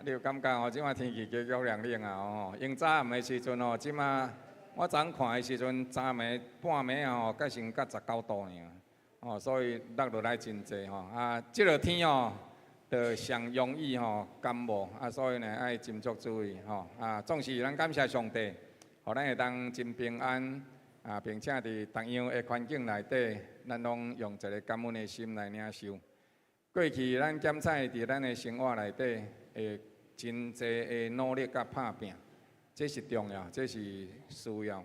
你有感覺吼？這擺天氣加足涼冷啊！吼，𪜶早暗的時陣吼，這擺我昨昏看的時陣，昨暝半暝啊吼，才先到19度爾，哦，所以落落來真濟吼。啊，這個天哦，就上容易吼感冒啊，所以呢愛斟酌注意吼。啊，總是咱感謝上帝，予咱會當真平安啊，並且佇同樣的環境內底，咱攏用一個感恩的心來領受。過去咱檢採佇咱的生活內底，會真濟的努力佮拍拚，這是重要，這是需要。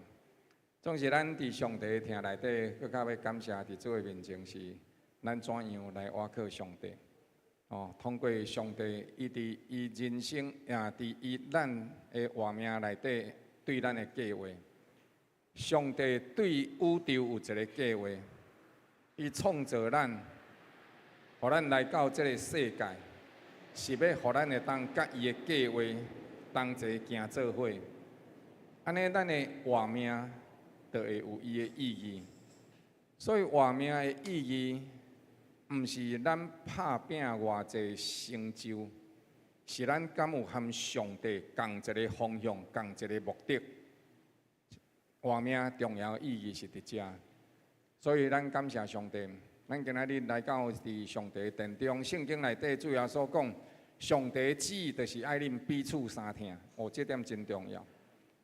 總是咱佇上帝的疼內底，閣較欲感謝佇主的面前是，咱怎樣來倚靠上帝？哦，通過上帝，伊佇伊人生，也佇伊咱的活命內底對咱的計劃。上帝對宇宙有一個計劃，伊創造咱，予咱來到這個世界，是欲予咱會當佮伊的計劃同齊行做伙。按呢，咱的活命就會有伊的意義。所以活命的意義，毋是咱拍拚偌濟成就，是咱敢有和上帝仝一個方向、仝一個目的。活命重要意義是佇遮，所以咱感謝上帝。咱今仔日來到佇上帝殿中，聖經內底主耶穌講，上帝旨意就是愛恁彼此相疼，哦，這點真重要。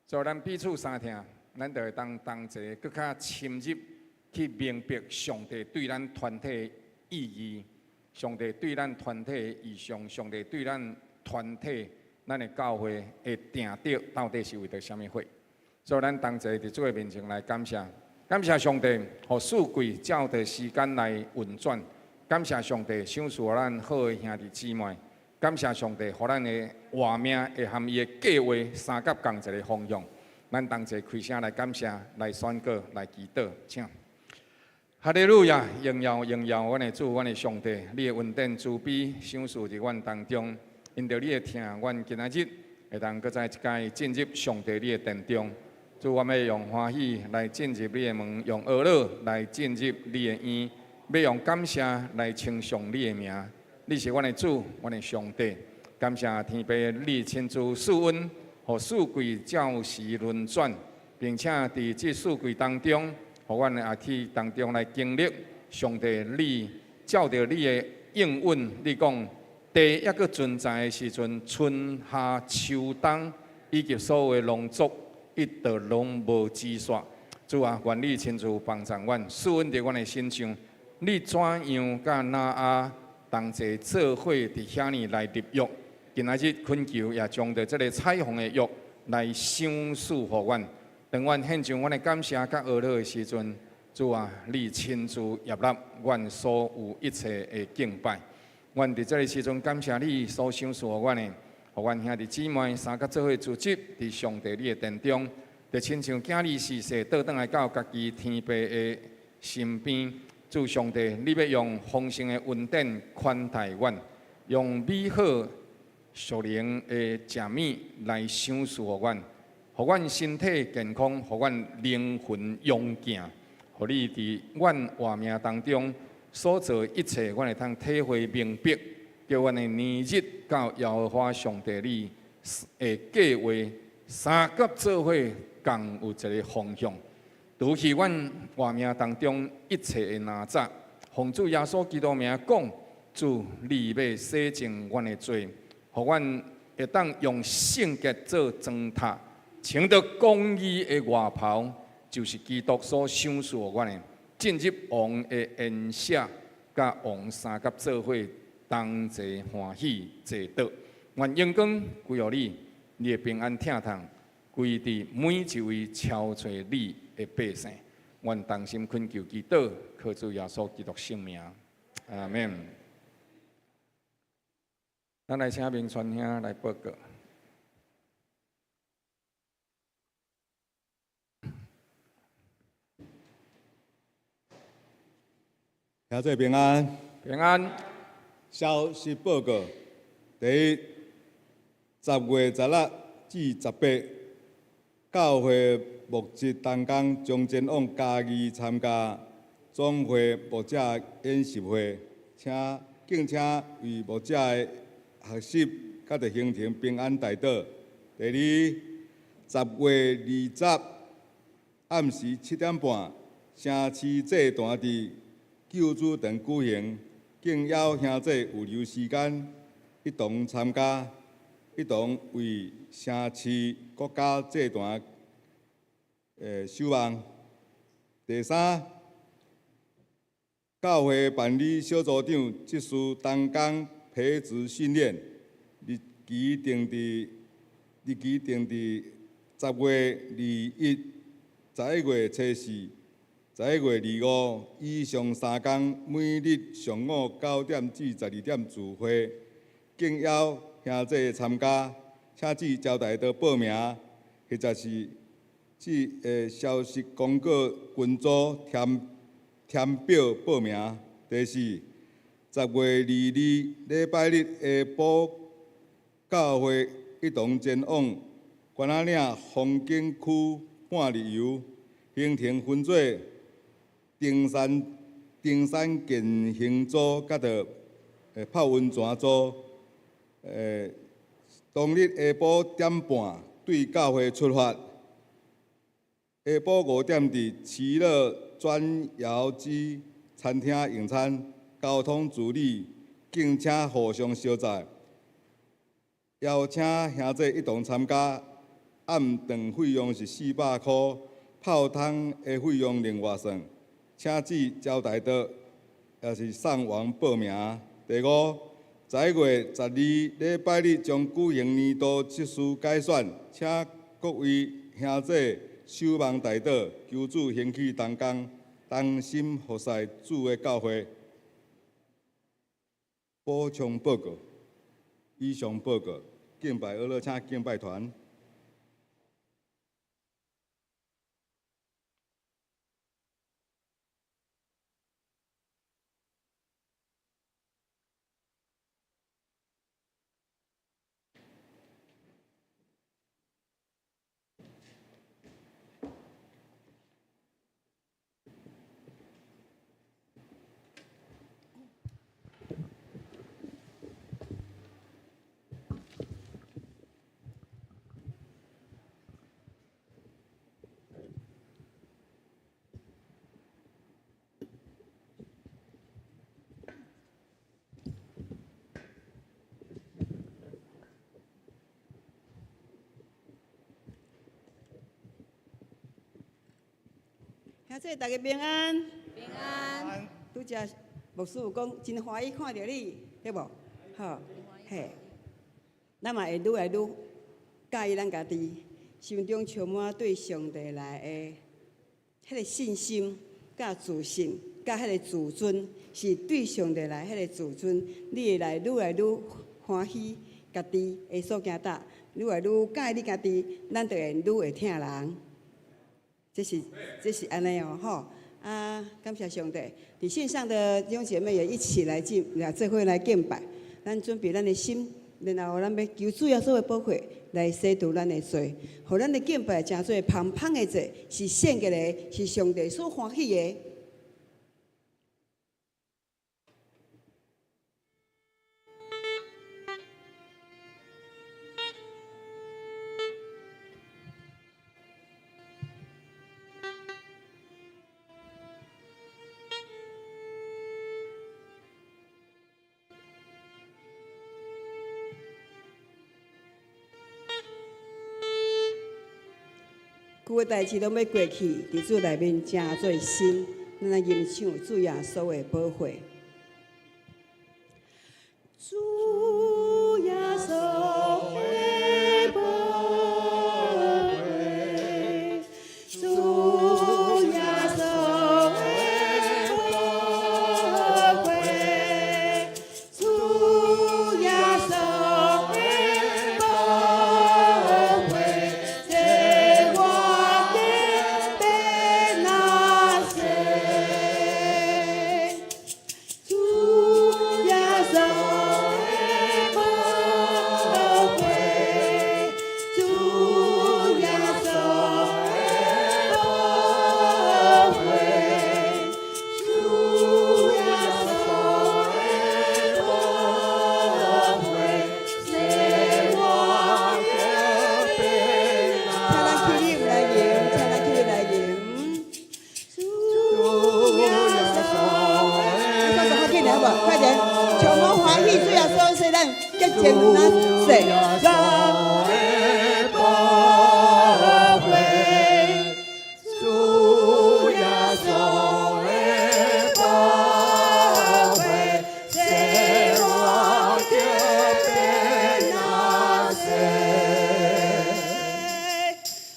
所以咱彼此相疼，咱就會當同齊閣較深入去明白上帝對咱團體的意義，上帝對咱團體的異象，上帝對咱團體、咱的教會的定著到底是為著啥物貨。所以咱同齊佇主的面前來感謝，感謝上帝，予四季照著時間來運轉。感謝上帝賞賜予咱好的兄弟姊妹。感謝上帝，予咱的活命會和伊的計劃相佮仝一個方向。咱同齊開聲來感謝，來宣告，來祈禱，請。哈利路亞，榮耀榮耀，阮的主，阮的上帝，你的恩典慈悲賞賜佇阮當中，因著你的疼，阮今仔日會當閣再一擺進入上帝你的殿中。主，我欲用歡喜來進入你的門，用哀樂來進入你的院，欲用感謝來稱頌你的名。你是阮的主，阮的上帝。感謝天父，你親自賜恩，予四季照時輪轉，並且佇這四季當中，予阮也去當中來經歷上帝，你照著你的應允，你講地猶閣存在的時陣，春夏秋冬以及所有的農作，伊都攏無止煞。主啊，願你親自幫助阮，賜恩佇阮的身上。你怎樣佮挪亞同齊做伙佇遐爾來立約？今仔日懇求也將著這个彩虹的約來賞賜予阮。當阮獻上阮的感謝佮哀樂的時陣，主啊，你親自悅納阮所有一切的敬拜。阮佇這个時陣感謝你所賞賜予阮的，予阮兄弟姊妹三佮做伙聚集佇上帝你的殿中，就親像囝兒序細倒轉來到家己天父的身邊。主上帝，你欲用豐盛的恩典寬待阮，用美好屬靈的食物來賞賜予阮，予阮身體健康，予阮靈魂勇健，予你佇阮活命當中所做一切，阮會通體會明白，叫阮的年日佮耶和華上帝你的計劃相佮做伙，仝有一個方向。除去阮活命當中一切的哪吒，奉主耶穌基督名講，主你欲洗淨阮的罪，予阮會當用聖潔做妝塔，穿著公義的外袍，就是基督所賞賜予阮的，進入王的筵席，佮王相佮做伙同齊歡喜坐桌。願榮光歸予你，你的平安疼痛歸佇每一位朝揣你的百姓。阮同心懇求祈禱，靠主耶穌基督聖名，阿門。咱來請明傳兄來報告。兄弟平安。平安。消息報告：第一，10月16至18，教會牧職同工將前往嘉義參加總會牧者研習會，請敬請為牧者的學習佮著形成平安大道。第二，10月20暗时7点半，城市祭坛佇救主堂舉行，敬邀兄弟有留時間一同參加，一同為城市國家祭壇守望。第三，教會辦理小組長執事同工培植訓練，日期定佇10月21、11月初四、11月25以上三工，每日上午9點至12點聚會，敬邀兄弟參加，請至招待桌報名，或者是至消息公告群組填表報名。第四，10月22禮拜日下晡，教會一同前往關仔嶺風景區半日遊，行程分做登山健行組，佮著泡溫泉組。當日下晡點半對教會出發，下晡5點佇耆樂轉窯之餐廳用餐，交通自理，敬請互相相載。邀請兄弟一同參加。暗頓費用是400箍，泡湯的費用另外算。請至招待桌，也是上網報名。第五，11月12禮拜日將舉行年度執事改選，請各位兄弟守望代禱，求主興起同工，同心服侍主的教會。補充報告，以上報告，敬拜阿樂，請敬拜團。兄弟，大家平安。平安。拄才牧師有講，真歡喜看著你，對無？好，嘿。咱嘛會愈來愈佮意咱家己，心中充滿對上帝來的彼个信心、佮自信、佮彼个自尊，是對上帝來彼个自尊，你會來愈來愈歡喜家己的所行踏，愈來愈佮意你家己，咱就會愈會疼人。這是按呢哦，吼啊！感謝上帝，佇線上的弟兄姐妹也一起來進來做伙來敬拜。咱準備咱的心，然後咱欲求主耶穌的寶血來洗除咱的罪，予咱的敬拜成做芳芳的祭，是聖潔的，是上帝所歡喜的。舊的代誌攏欲過去，佇主內面成做新。咱來吟唱主耶穌的寶血。主耶穌的寶血，主耶穌的寶血，主耶穌的寶血，洗我潔白若雪。潔淨若洗咱的寶血，主耶穌的寶血，洗我潔白若雪。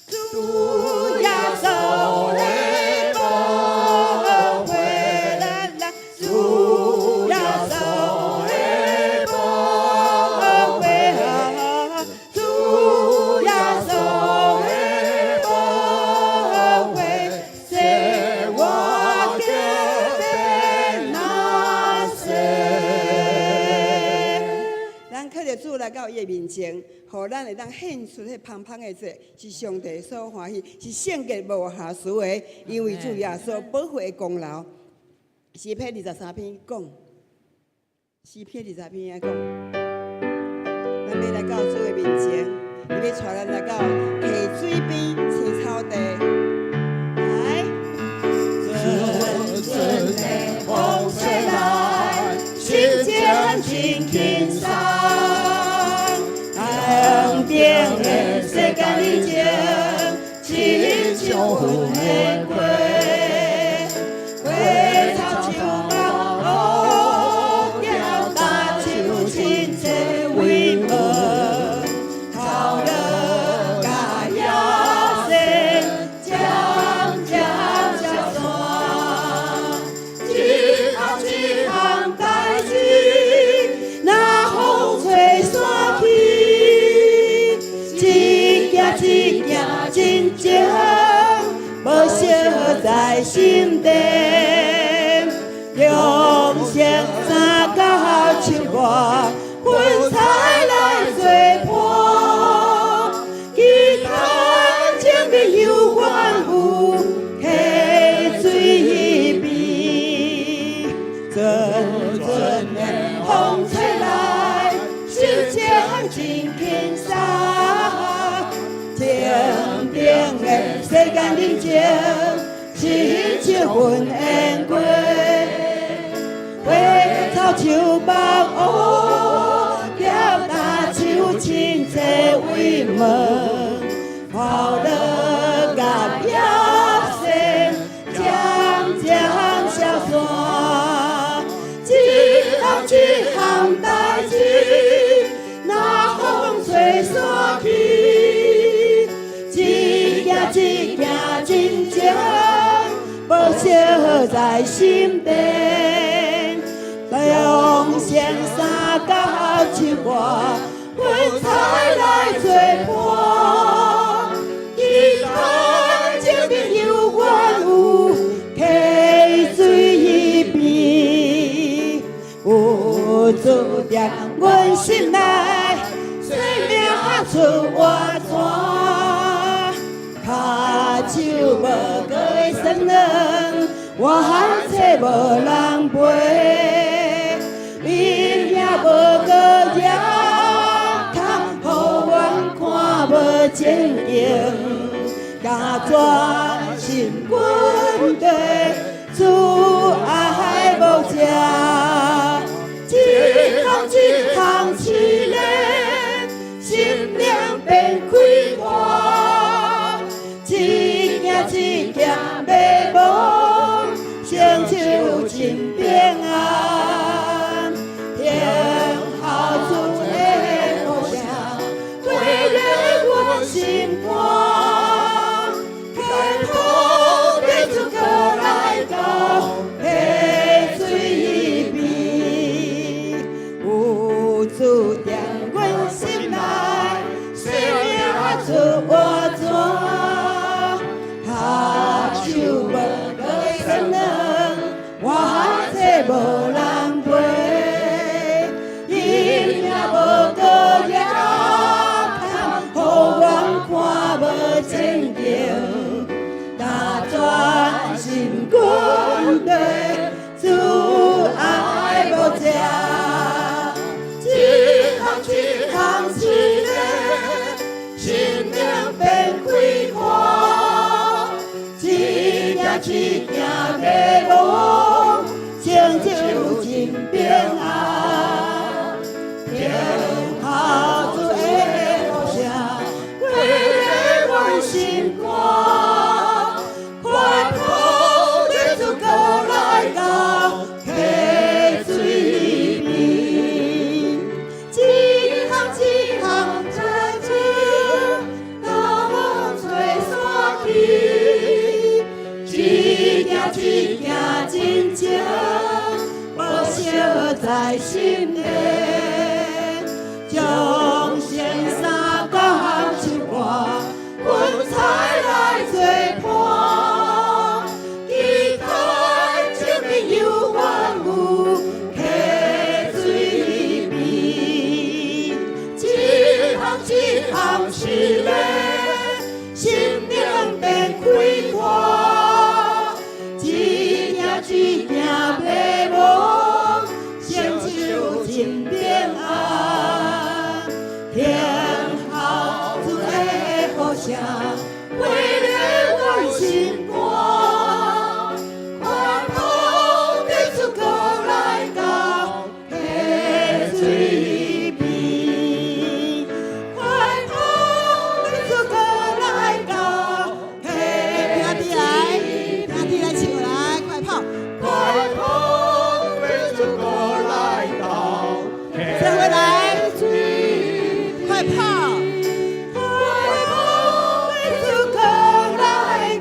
主耶穌的寶血，啦啦，主耶穌的寶血，主耶穌的寶血，洗我潔白若雪。咱靠著主來到伊的面前，予咱會當獻出彼芳芳的祭，是上帝所歡喜，是聖潔無瑕疵的，因為主耶穌寶血的功勞。詩篇23篇講，詩篇23篇講，咱欲來到主的面前，伊欲帶咱來到溪水邊、青草地，來。陣陣的風吹來，心情真輕鬆。天頂的世間寧靜，親像雲的過。花草樹木烏蝶大樹親切為伴，頭路佮野生漸漸消散。一項一項代誌，若風吹散去，一件一件真情，無惜在心底。兩生三角樹外，雲彩來做伴，其他情面猶原有溪水邊，陣陣的風吹來，心情真輕鬆。天頂的世間寧靜，親像雲煙過。花草樹木烏蝶大樹親切慰問，頭路佮葉生漸漸消散。一項一項代誌，若風吹散去，一件一件真情，無惜在心底。兩生三角樹外，雲彩來做伴，其他情面猶原有溪水邊，有主佇阮心內，生命出活泉，跤手無閣會酸軟，活冊無人陪。陰影無閣遮空，予阮看無前景，敢專心跟綴主愛無邪，一項一項試煉，心靈變開闊，一件一件迷惘，成就真平安。聽候主的呼聲，火熱阮心肝，開拓地主閣來到溪水邊，有主佇阮心內，生命出活泉，跤手無閣會酸軟，活冊無人陪。陰影無閣遮空，予阮看無前景，但專心跟綴主愛無邪，一項一項試煉，心靈變開闊，一件一件迷惘，成就真平安。聽喜乐，心灵变开阔，一行一行迷茫，成就真平安。听候主的呼声，飞掠阮心肝，快跑得出国来到溪水边，快跑得出国来到溪兄弟来，兄弟來唱來，快跑！快跑得出國來到再回來，快跑！快跑得出國來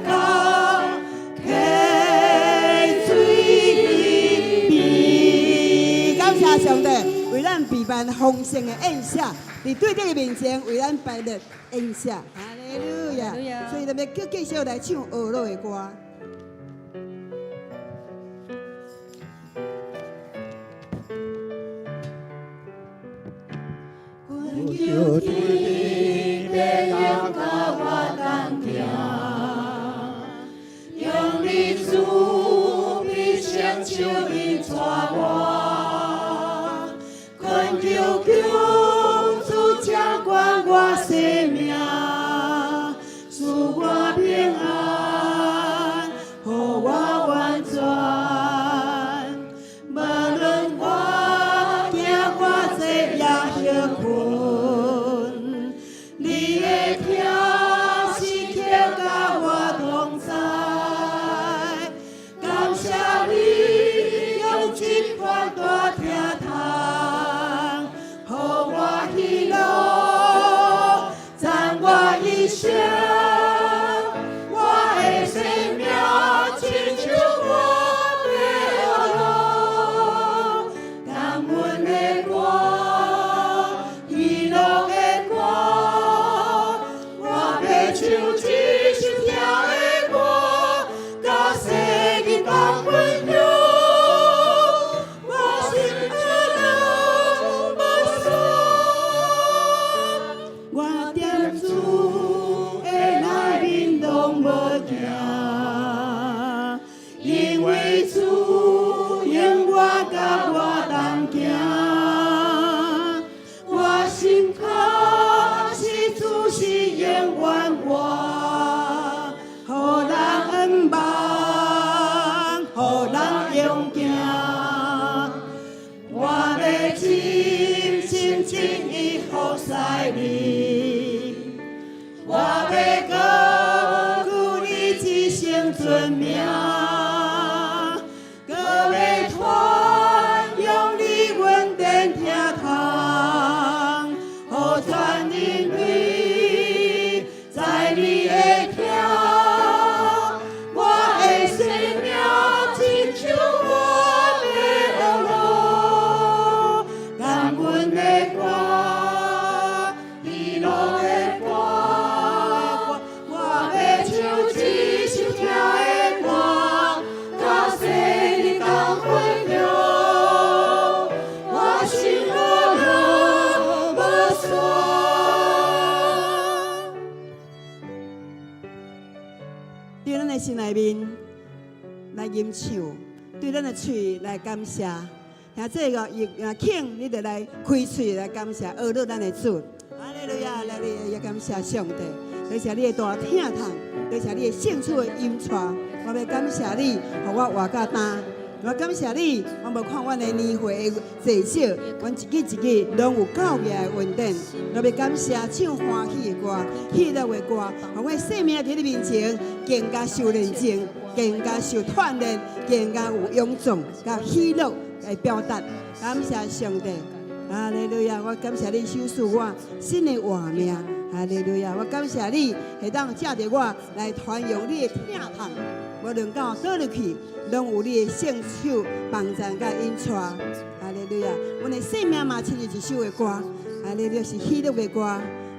到溪水邊。感謝上帝為咱備辦豐盛的宴席，佇對敵的面前為咱擺列宴席。哈利路亞！所以咱欲閣繼續來唱呵咾的歌。恳求天父永佮我同行，用你慈悲聖手引帶我。懇求求主掌管我生命，賜我平安，予我完全。無論我行偌濟也歇睏，你的疼時刻佮我同在。感謝你用這款大疼痛，予我喜樂，讚我一生。我的生命親像我的呵咾，感恩的歌，喜樂的歌，我欲唱這首疼的歌，佮世人同分享。我心呵咾無散，我踮主的內面攏無驚，因為主永遠佮我同行。我心確實主是永遠活，予人向望，予人勇行。我欲盡心盡意服侍你，我欲高舉你一生尊名，閣欲傳揚你恩典疼痛，予全人類知你的疼。我的生命親像我的呵咾，感恩的歌，喜樂的歌，我欲唱這首疼的歌，佮世人同分享。我心呵咾無散。對咱的心內面來吟唱，對咱的喙來感謝。聽這個，若肯，你就來開喙來感謝，呵咾咱的主。哈利路亞，來你也感謝上帝，多謝你的大疼痛，多謝你的聖手的引帶。我欲感謝你，予我活到今。我感謝你，我無看阮的年歲的濟少，阮一日一日攏有夠額的恩典。我欲感謝唱歡喜的歌、喜樂的歌，予我的生命佇你面前更加受煉淨，更加受鍛煉，更加有勇壯、佮喜樂來表達。感謝上帝，哈利路亞！我感謝你賞賜我新的活命，哈利路亞！我感謝你會當藉著我來傳揚你的疼痛。無論到佗落去，攏有你的聖手幫贊佮引帶。哈利路亞！阮的生命嘛，親像一首的歌，哈利路亞是喜樂的歌。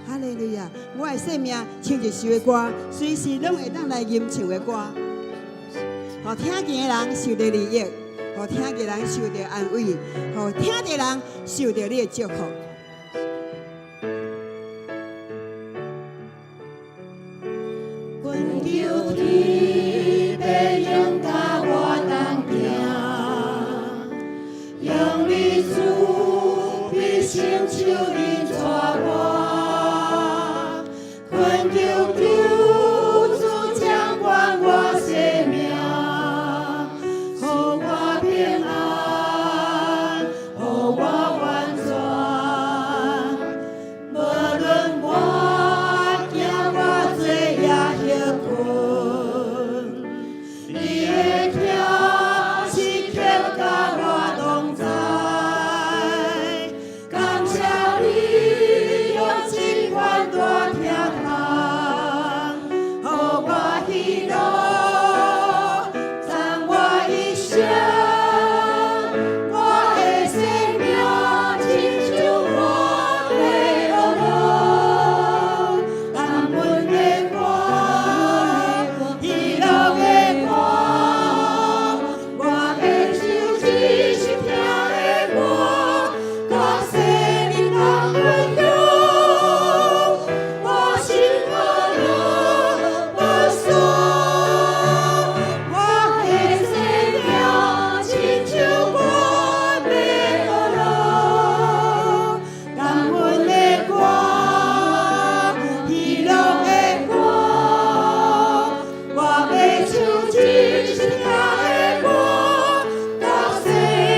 哈利路亞！我的生命親像一首的歌，隨時攏會當來吟唱的歌，予聽見的人受著利益，予聽見的人受著安慰，予聽的人受著你的祝福。求天父永佮我同行，用你慈悲伸手引帶我，懇求救主掌管我生命，予我平安，予我完全。無論我行偌濟夜歇睏，你的疼時刻佮我同在。感謝你用這款大疼痛，予我喜樂，送我一生。我的生命親像我的樂樂，感恩的歌，喜樂的歌，我會唱這首疼的歌，佮世人同分享。我心歡樂無數，我的生命親像我的樂樂，感恩的歌，喜樂的歌，我欲唱這首疼的歌，佮世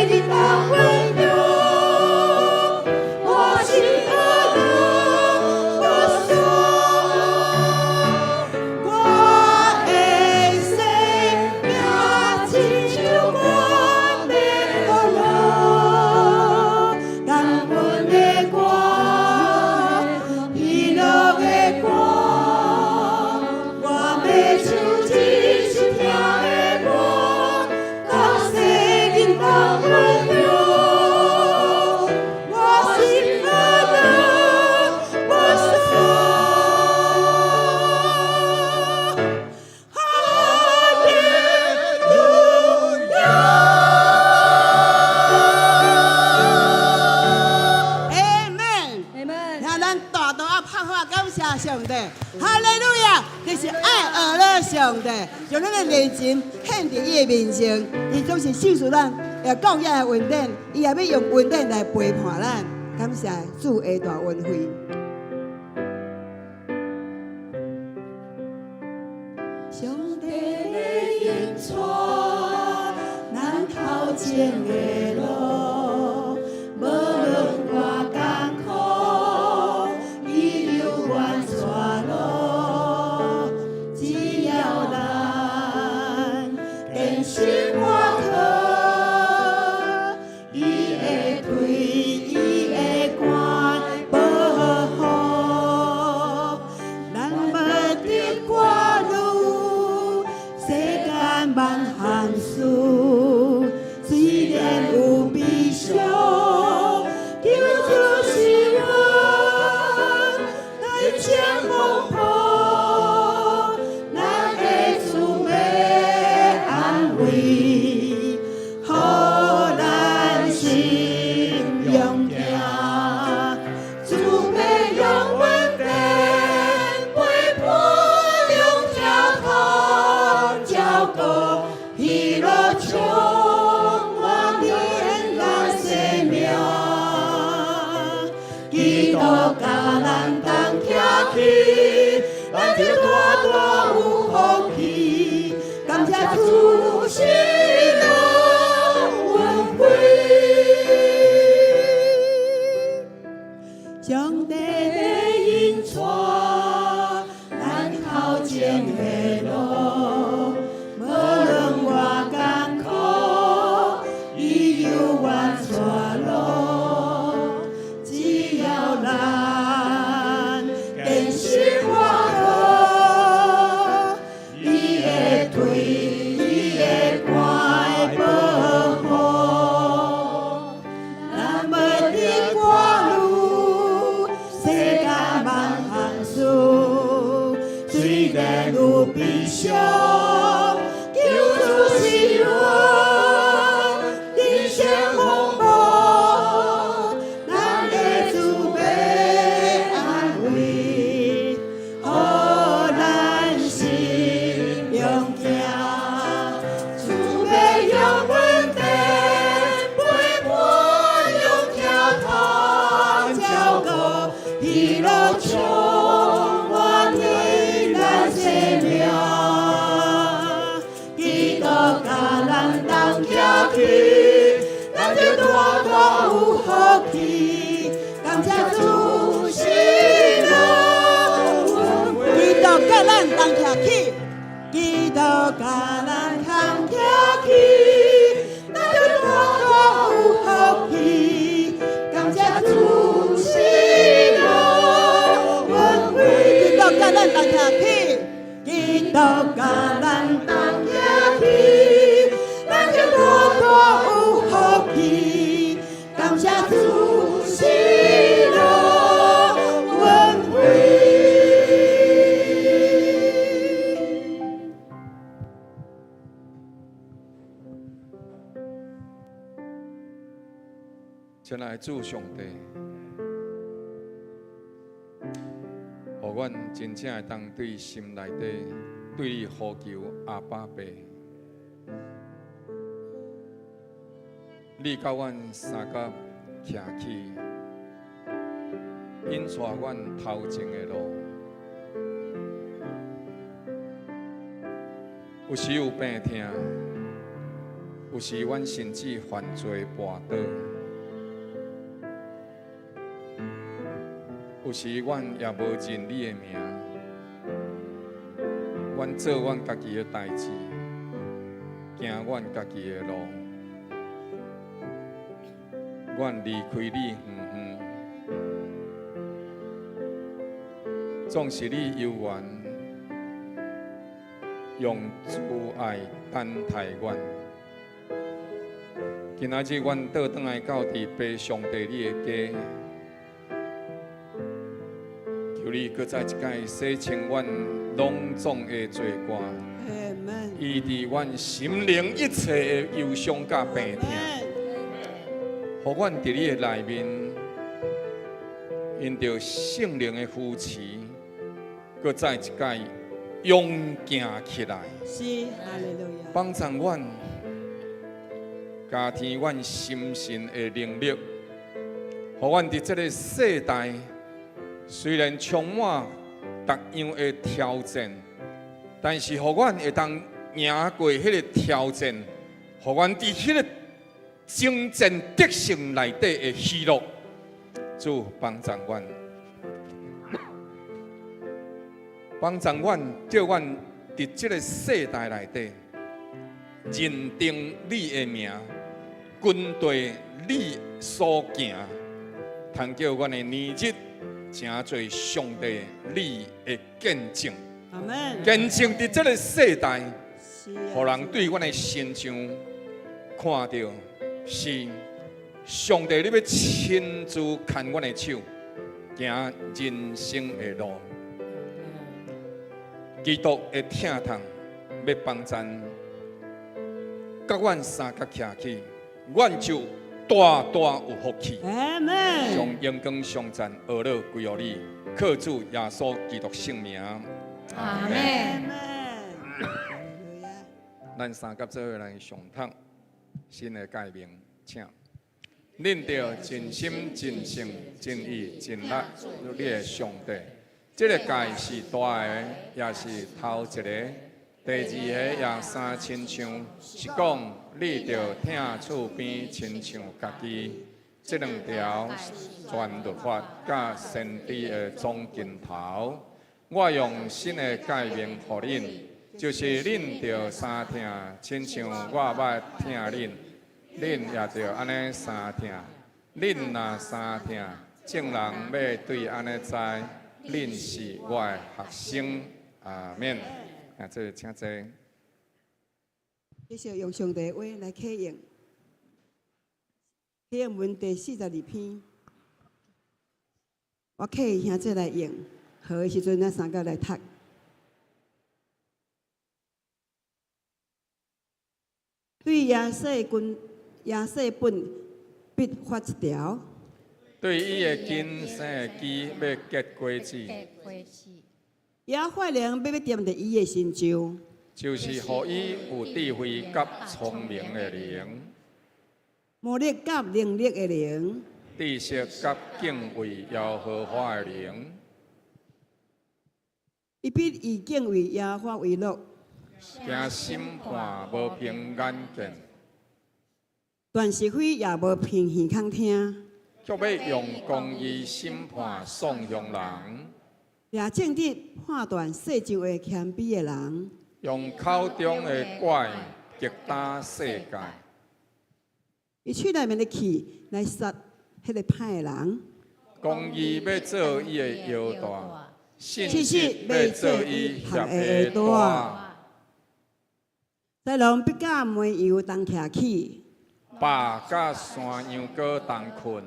人同分享。我心歡樂無數，我的生命親像我的樂樂，感恩的歌，喜樂的歌，我欲唱這首疼的歌，佮世人同分享。我心歡樂無數。哈利路亞。 Amen。 Amen。聽咱大大啊拍喊感謝上帝，哈利路亞！這是愛學了上帝，將咱的熱情獻佇伊的面前，伊總是賞賜咱，會夠額的恩典，伊也欲用恩典來陪伴咱。感謝主的大恩惠。上帝的引帶，咱頭前的路，無論偌艱苦，伊猶願帶路。只要咱堅心倚靠，伊會推，伊會關保護。咱無得掛慮，世間萬項事，雖然有悲傷，救主是阮來前風波，咱的慈悲安慰，予咱心勇行。慈悲用恩典陪伴，用疼痛照顧，喜樂充滿咱生命。基督佮咱同徛起，咱就大大有福氣。感謝主是咱恩惠。上帝的引帶，咱頭前的路，無論偌艱苦，伊猶願帶路。只要咱堅心倚靠，伊會推，伊會關保護。咱無得掛慮，世間萬項事，雖然有悲傷，救主是阮人生風波，咱的慈悲安慰，予咱心喜樂充滿於咱生命，基督佮咱同徛起，咱就大大有福氣。感謝主喜樂恩惠。基督佮咱同徛起，基督佮咱同徛起，咱就大大有福氣。感謝主喜樂恩惠。基督佮咱同徛起，基督佮咱同徛起，咱就大大有福氣。感謝主喜樂恩惠。親愛的主上帝，予阮真正會當對心內底對你呼求阿爸父。你佮阮相佮徛起，引帶阮頭前的路。有時有病痛，有時阮甚至犯罪跋倒，有時阮也無認你的名，阮做阮家己的代誌，行阮家己的路，阮離開你遠遠，總是你猶原用慈愛等待阮。今仔日阮倒轉來到佇父上帝你的家，求你閣再一擺洗清阮攏總的罪過，醫治阮心靈一切的憂傷佮病痛，予阮佇你的內面，因著聖靈的扶持，閣再一擺勇行起來。是，哈利路亞。幫助阮，加添阮心神的能力，予阮佇這个世代，雖然充滿各樣的挑戰，但是予阮會當贏過彼个挑戰，予阮佇彼个征戰得勝內底的喜樂。主幫助阮，幫助阮，叫阮佇這个世代內底認定你的名，跟隨你所行，通叫阮的年日成做上帝你的見證。阿們。見證佇這个世代，予人對阮的身上看到是上帝，你欲親自牽阮的手，行人生的路。基督的疼痛欲幫贊，佮阮相佮徛起，阮就大大有福氣。將榮光頌讚呵咾歸予你，靠主耶穌基督聖名。阿們。咱三佮做伙來誦讀新的誡命，請。恁著盡心、盡性、盡意、盡力，你的上帝。這个誡是大的，也是頭一个。第二个也相親像，是講你著疼厝邊親像家己。這兩條全律法佮先知的總根頭。我用新的誡命予恁，就是恁著相疼，親像我捌疼恁，恁也著按呢相疼。恁若相疼，眾人欲對按呢知，恁是我的學生。阿們。啊，這個請坐。繼續用上帝的話來啟用，啟用文第42篇，我啟兄姊來用，好的時陣咱三個來讀。對耶洗根耶洗本必發一條。對伊的根生的枝欲結果子。耶和華靈欲欲踮佇伊的身上，就是予伊有智慧佮聰明的靈，謀略佮能力的靈，知識佮敬畏耶和華的靈。伊必以敬畏耶和華為樂，驚審判無憑眼見，斷是非也無憑耳孔聽。卻欲用公義審判喪鄉人，掠正直判斷世上的謙卑的人，用口中的拐擊打世界。伊喙內面的氣來殺彼个歹的人，公義欲做伊的腰帶，信實欲做伊狎的帶。豺狼必佮牝羊同徛起，豹佮山羊羔同睏。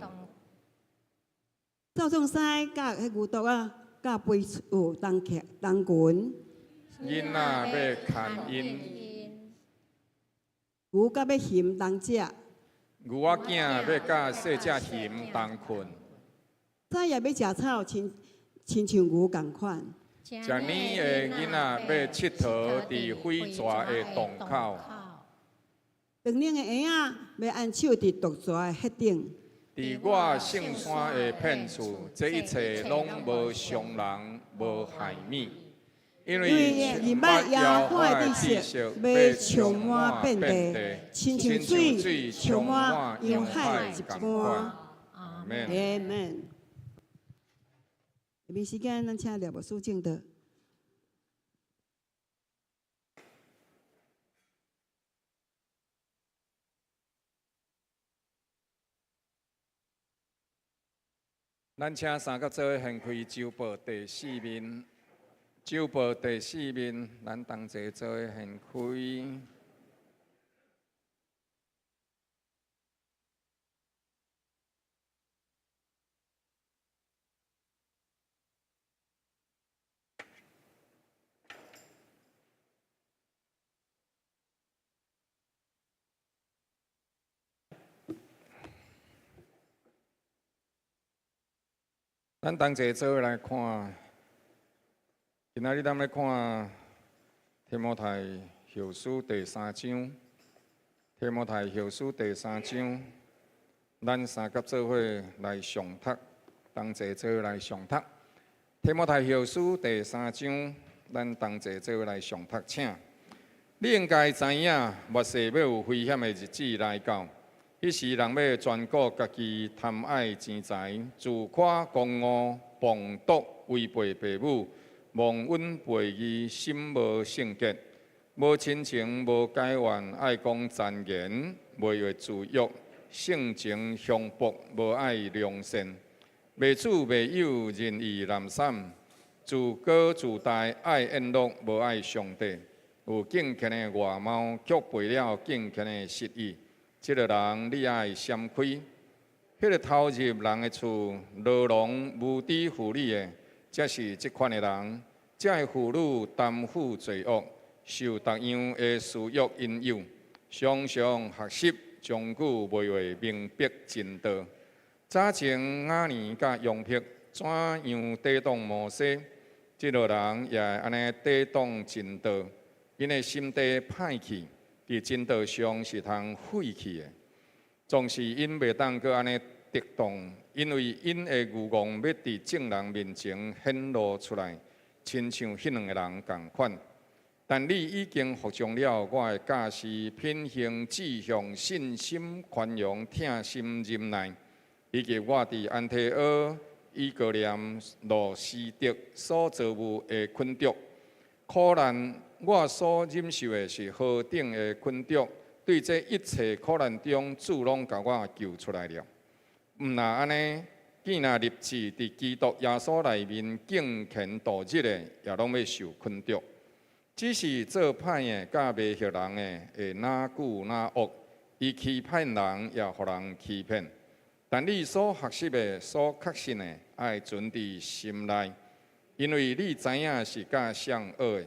走總獅佮彼牛犢仔佮肥畜同徛同群，囡仔欲牽𪜶，牛佮欲熊同食，牛仔囝欲佮細隻熊同睏。獅也欲食草，親親像牛仝款。食奶的囡仔欲𨑨迌佇火蛇的洞口。長領的嬰仔欲按手佇毒蛇的穴頂。佇我聖山的遍處，這一切攏無傷人，無害物。因為認捌耶和華的知識欲充滿遍地，親像水充滿洋海一般。阿門。阿門。下面時間，咱請廖牧師證道。咱請三佮做伙掀開周報第四面，周報第四面，咱同齊做伙掀開。咱同齊做伙來看，今仔日咱欲看提摩太後書第三章。提摩太後書第三章，咱三佮做伙來誦讀，同齊做伙來誦讀。提摩太後書第三章，咱同齊做伙來誦讀，請。你應該知影，末世欲有危險的日子來到。彼時人欲專顧家己，貪愛錢財，自誇狂傲，謗讟，違背父母，忘恩背義，心無聖潔，無親情，無解怨，愛講讒言，袂會自約，性情凶暴，無愛良善，賣主賣友，任意濫散，自高自大，愛宴樂，無愛上帝，有敬虔的外貌，卻背了敬虔的實意。這个人你愛閃開，彼个偷入人的厝、牢籠無知婦女的，才是這款的人。這个婦女擔負罪惡，受各樣的私欲引誘，常常學習，終久袂會明白真道。早前亞倫佮楊伯怎樣抵擋摩西，這个人也會按呢抵擋真道，𪜶的心地歹去。佇真道上是通廢去的，總是𪜶袂當閣按呢抵擋，因為𪜶的愚戇欲佇眾人面前顯露出來，親像彼兩个人仝款。但你已經服從了我的教示、品行、志向、信心、寬容、疼心、忍耐，以及我佇安提阿、以哥念、路司得所遭遇的困局、苦難。我所忍受的是何等的困局，對這一切苦難中，主攏共我救出來了。毋若按呢，既若立志佇基督耶穌內面敬虔度日的，也攏欲受困局。只是做歹的佮迷惑人的，會若久若惡，伊欺騙人，也予人欺騙。但你所學習的、所確信的，愛存佇心內，因為你知影是佮誰學的。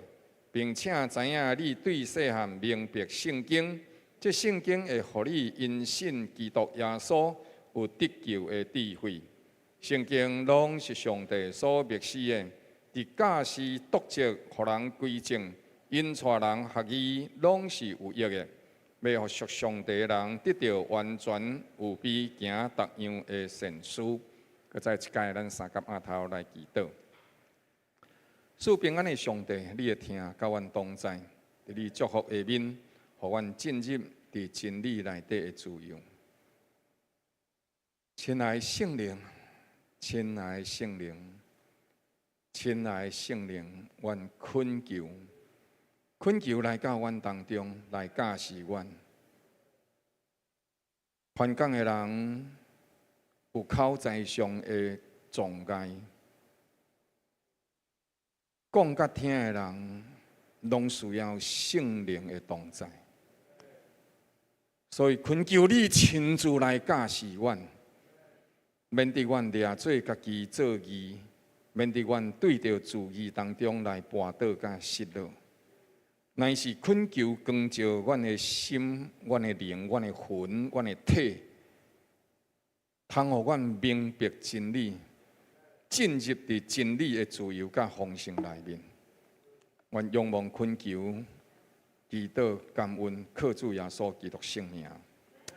並且知影你對細漢明白聖經，這聖經會予你因信基督耶穌有得救的智慧。聖經攏是上帝所默示的，佇教示、督責、予人歸正、引帶人學義，攏是有益的，欲予屬上帝的人得著完全有備行逐樣的善事。閣再一擺，咱三佮阿頭來祈禱。賜平安的上帝，你的疼佮阮同在，佇你祝福下面，予阮進入佇真理內底的自由。親愛的聖靈，親愛的聖靈，親愛的聖靈，阮懇求，懇求來到阮當中來教示阮。傳講的人有口才上的障礙，講佮聽的人攏需要聖靈的同在，所以懇求你親自來教示阮，免得阮掠做家己做義，免得阮對著自義當中來跋倒佮失落。乃是懇求光照阮的心、阮的靈、阮的魂、阮的體，通予阮明白真理，進入佇真理的自由佮豐盛內面。阮仰望懇求、祈禱、感恩，靠主耶穌基督聖名，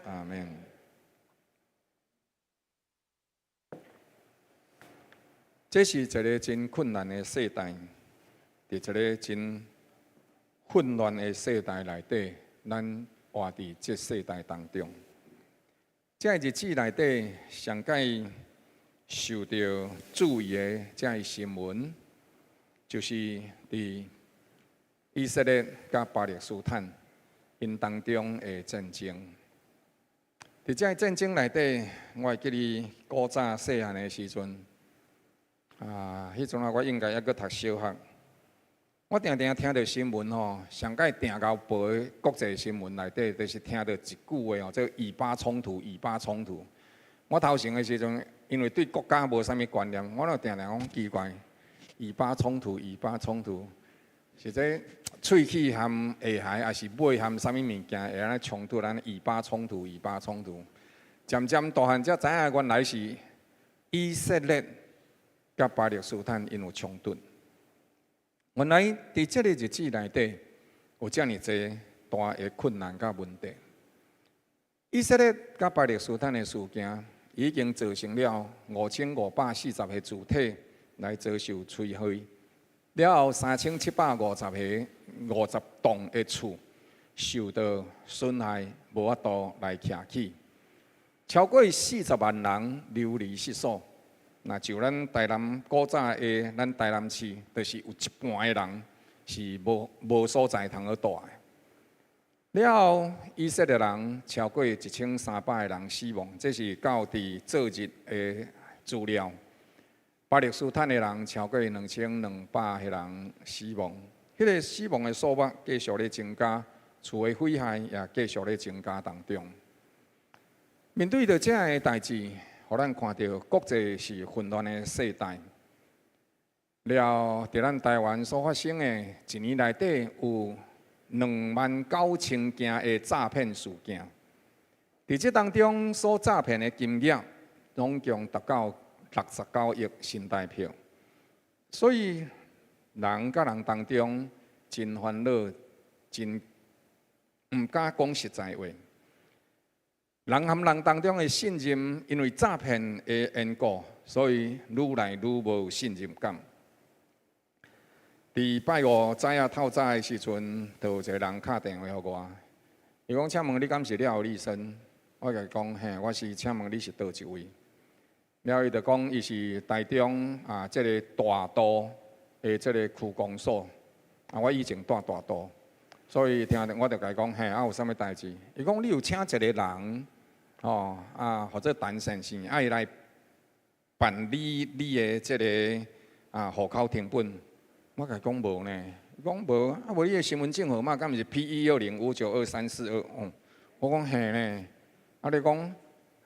阿們。這是一个真困難的世代，佇一个真混亂的世代內底，咱活佇這世代當中。這个日子內底，上蓋受著注意的這个新聞，就是佇以色列佮巴勒斯坦𪜶當中的戰爭。佇這个戰爭內底，我會記得古早細漢的時陣，啊，彼陣啊，我應該猶閣讀小學。我定定聽著新聞吼，上蓋定𠢕報的國際新聞內底，就是聽著一句話吼，這以巴衝突，以巴衝突。我頭前的時陣，因為對國家無啥物觀念，我就定定講奇怪，以巴衝突，以巴衝突，是這喙齒含下頦，抑是尾含啥物物件會按呢衝突？按呢以巴衝突，以巴衝突。漸漸大漢才知影，原來是以色列佮巴勒斯坦𪜶有衝突。原來佇這个日子內底，有遮爾濟大的困難佮問題。以色列佮巴勒斯坦的事件，已經造成了5540個主體來遭受摧毀，了後3750個50棟的厝受到損害，無法度來徛起，超過40萬人流離失所。若就咱台南古早的咱台南市，就是有一半的人是無所在通去蹛的。了後，以色列人超過1300個人死亡，這是到佇昨日的資料。巴勒斯坦的人超過2200個人死亡，彼个死亡的數目繼續咧增加，厝的毀害也繼續咧增加當中。面對著這个代誌，予咱看著國際是混亂的世代。了，佇咱台灣所發生的，一年內底有29,000件的詐騙事件。佇這當中所詐騙的金額，總共達到69億新台票。所以人佮人當中真煩惱，真毋敢講實在話。人和人當中的信任，因為詐騙的緣故，所以愈來愈無信任感。佇拜五早仔透早的時陣，就有一個人敲電話予我，伊講：請問你敢是廖立生？我共伊講：嘿，我是。請問你是佗一位？了後伊就講，伊是台中啊，這个大肚的這个區公所。啊，我以前住大肚，所以聽著我就共伊講：嘿，啊有啥物代誌？伊講你有請一個人，吼啊，號做陳先生，愛來辦理你的這个啊戶口謄本。我共伊講無呢，伊講無，啊無你的身份證號碼敢毋是 P120592342？哦，我講嘿呢，啊你講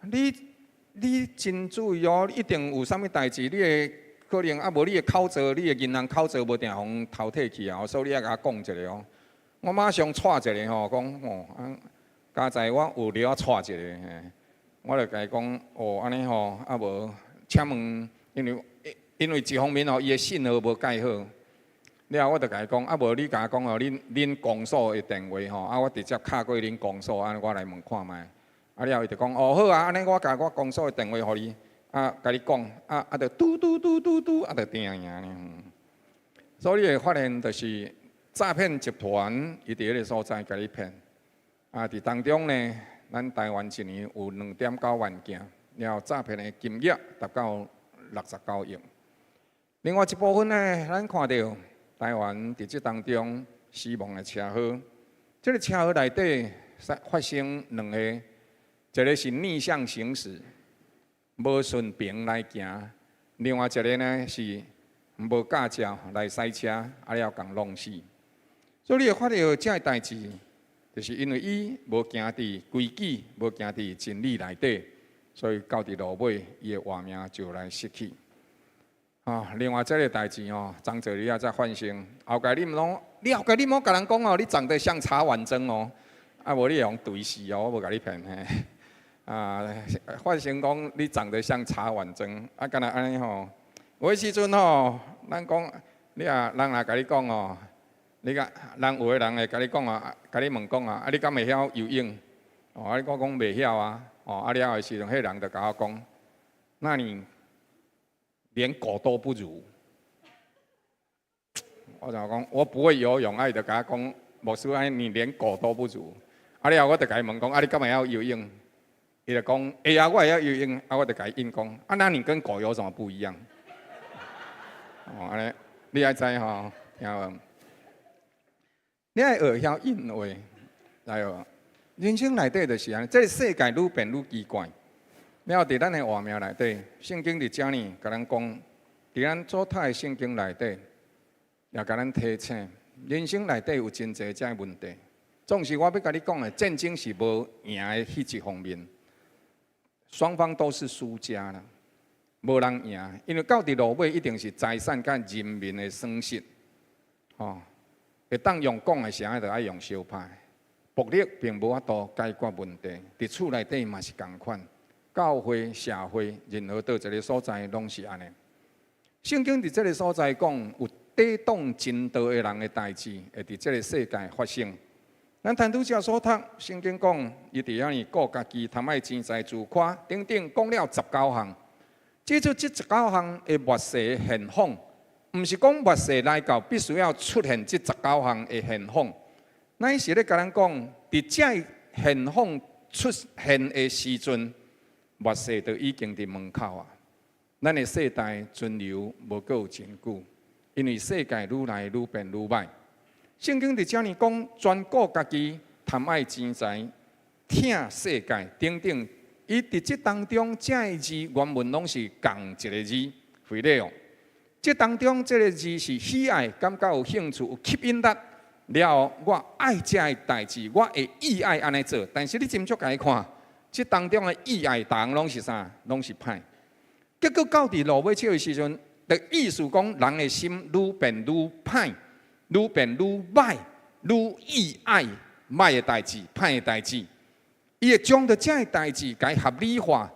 你你真注意哦，一定有啥物代誌，你的可能啊無你的口座，你的銀行口座無定予人偷提去啊，所以你愛共我講一下哦。我馬上掣一下吼，講哦，啊，佳哉我有了掣一下，嘿，我就共伊講哦，按呢吼，啊無，請問，因為因為一方面吼，伊的信號無蓋好。了後我就共伊講，啊無你共我講哦，恁公所的電話吼，啊我直接敲過去恁公所，按呢我來問看覓。啊了後伊就講，哦好啊，按呢我共我公所的電話予你，啊共你講，啊啊就嘟嘟嘟嘟嘟，啊就定贏呢。所以你會發現，就是詐騙集團伊佇彼个所在共你騙。啊，佇當中呢，咱台灣一年有2.9萬件，了後詐騙的金額達到69億。另外一部分呢，咱看著台灣佇這當中死亡的車禍，這个車禍內底發生兩个，一个是逆向行駛，無順平來行；另外一个呢是無駕照來駛車，啊了共弄死。所以你會發著這个代誌，就是因為伊無行佇規矩，無行佇真理內底，所以到佇路尾，伊的活命就來失去。啊，另外這个代誌哦，張哲你也再反省，後蓋你毋攏，你後蓋你莫共人講哦，你長得像茶碗蒸哦，啊無你會予錘死哦，我無共你騙嘿。啊，發生講你長得像茶碗蒸，啊，敢若按呢吼，有的時陣吼，咱講你啊，人若共你講哦，你甲人有的人會共你講啊，共你問講啊，啊你敢會曉游泳？哦，啊你講講袂曉啊，哦，啊了後的時陣，彼人就共我講，那你連狗都不如。我就講我不會游泳，啊伊就共我講，牧師按呢你連狗都不如。啊了後我就共伊問講，啊你敢會曉游泳？伊就講會啊，我會曉游泳。啊我就共伊應講，啊那你跟狗有什麼不一樣？哦，按呢，你愛知吼，聽無？你愛學曉應話，來無？人生內底就是按呢，這个世界愈變愈奇怪。了後佇咱的活命內底，聖經佇遮呢，共咱講，佇咱所讀的聖經內底，也共咱提醒，人生內底有真濟這个問題。總是我欲共你講的，戰爭是無贏的彼一方面，雙方都是輸家啦，無人贏，因為到佇落尾一定是財產佮人民的損失，吼，會當用講的時陣，就愛用相拍，暴力並無法度解決問題，佇厝內底嘛是仝款。教會、社會，任何佗一个所在，攏是按呢。聖經佇這个所在講，有抵擋真道的人的代誌，會佇這个世界發生。咱趁拄才所讀，聖經講，伊佇遐爾顧家己，貪愛錢財自誇，等等，講了十九項。這就這十九項的末世現況，毋是講末世來到必須要出現這十九項的現況。乃是咧共咱講，佇這現況出現的時陣，末世就已經佇門口啊！咱的世代存留無閣有真久，因為世界愈來愈變愈歹。聖經佇遮爾講，專顧家己，貪愛錢財，疼世界等等。伊佇這當中，這个字原文攏是仝一个字，φιλέω。這當中這个字是喜愛，感覺有興趣，有吸引力。了後，我愛這个代誌，我會意愛按呢做。但是你斟酌共伊看。這當中的意愛，逐項攏是啥？攏是歹。結果到佇落尾這个時陣，的意思講，人的心愈變愈歹，愈變愈歹，愈意愛歹的代誌、歹的代誌。伊會將著這个代誌共伊合理化，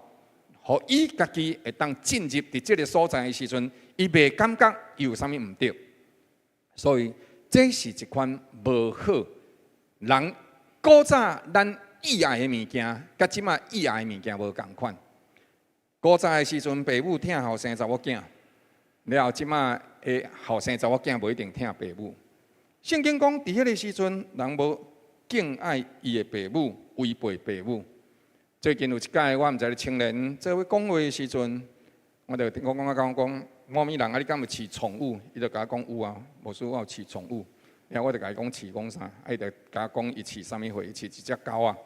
予伊家己會當進入佇這个所在的時陣，伊袂感覺伊有啥物毋對。所以這是一款無好。人古早咱意愛的物件，佮這馬意愛的物件無仝款。古早的時陣，爸母疼後生查某囝，了後這馬的後生查某囝無一定疼爸母。聖經講，佇彼个時陣，人無敬愛伊的爸母，違背爸母。最近有一擺，我毋知咧青年做伙講話的時陣，我就我講講講，某物人啊，你敢有飼寵物？伊就共我講有啊，牧師我有飼寵物。了後我就共伊講飼講啥，啊伊就共我講伊飼啥物貨，伊飼一隻狗仔。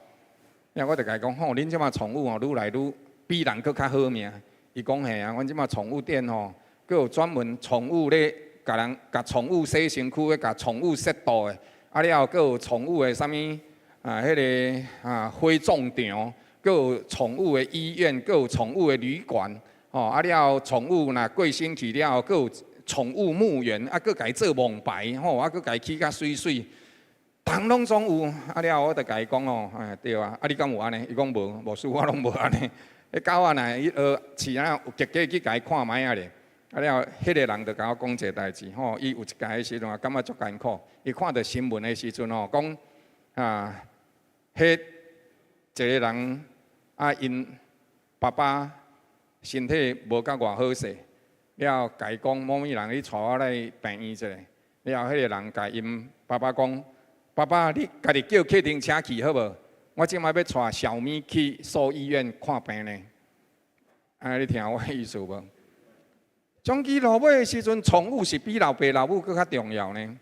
了後我就共伊講吼，恁這馬寵物哦，愈來愈比人閣較好命。伊講嘿啊，阮這馬寵物店吼，閣有專門寵物咧，共人共寵物洗身軀的，共寵物洗肚的，啊了後閣有寵物的啥物啊，彼个啊火葬場，閣有寵物的醫院，閣有寵物的旅館，吼啊了後寵物若過身去了後，閣有寵物墓園，啊閣共伊做墓牌，吼啊閣共伊起甲媠媠。逐項攏總有，啊了後我就共伊講哦，哎對啊，啊你敢有按呢？伊講無，牧師我攏無按呢。彼狗仔若伊飼啊，有結果去共伊看覓仔咧，啊了，彼个人就共我講一个代誌吼，伊有一擺的時陣啊，感覺足艱苦。伊看著新聞的時陣吼，講啊，彼一个人啊，𪜶爸爸身體無甲偌好勢，了共伊講某物人，你帶我來病院一下。了，彼个人共𪜶爸爸講：爸爸，你家己叫計程車去好無？我這擺欲帶小咪去獸醫院看病呢。啊，你聽我意思無？終其落尾的時陣，寵物是比老爸老母閣較重要呢。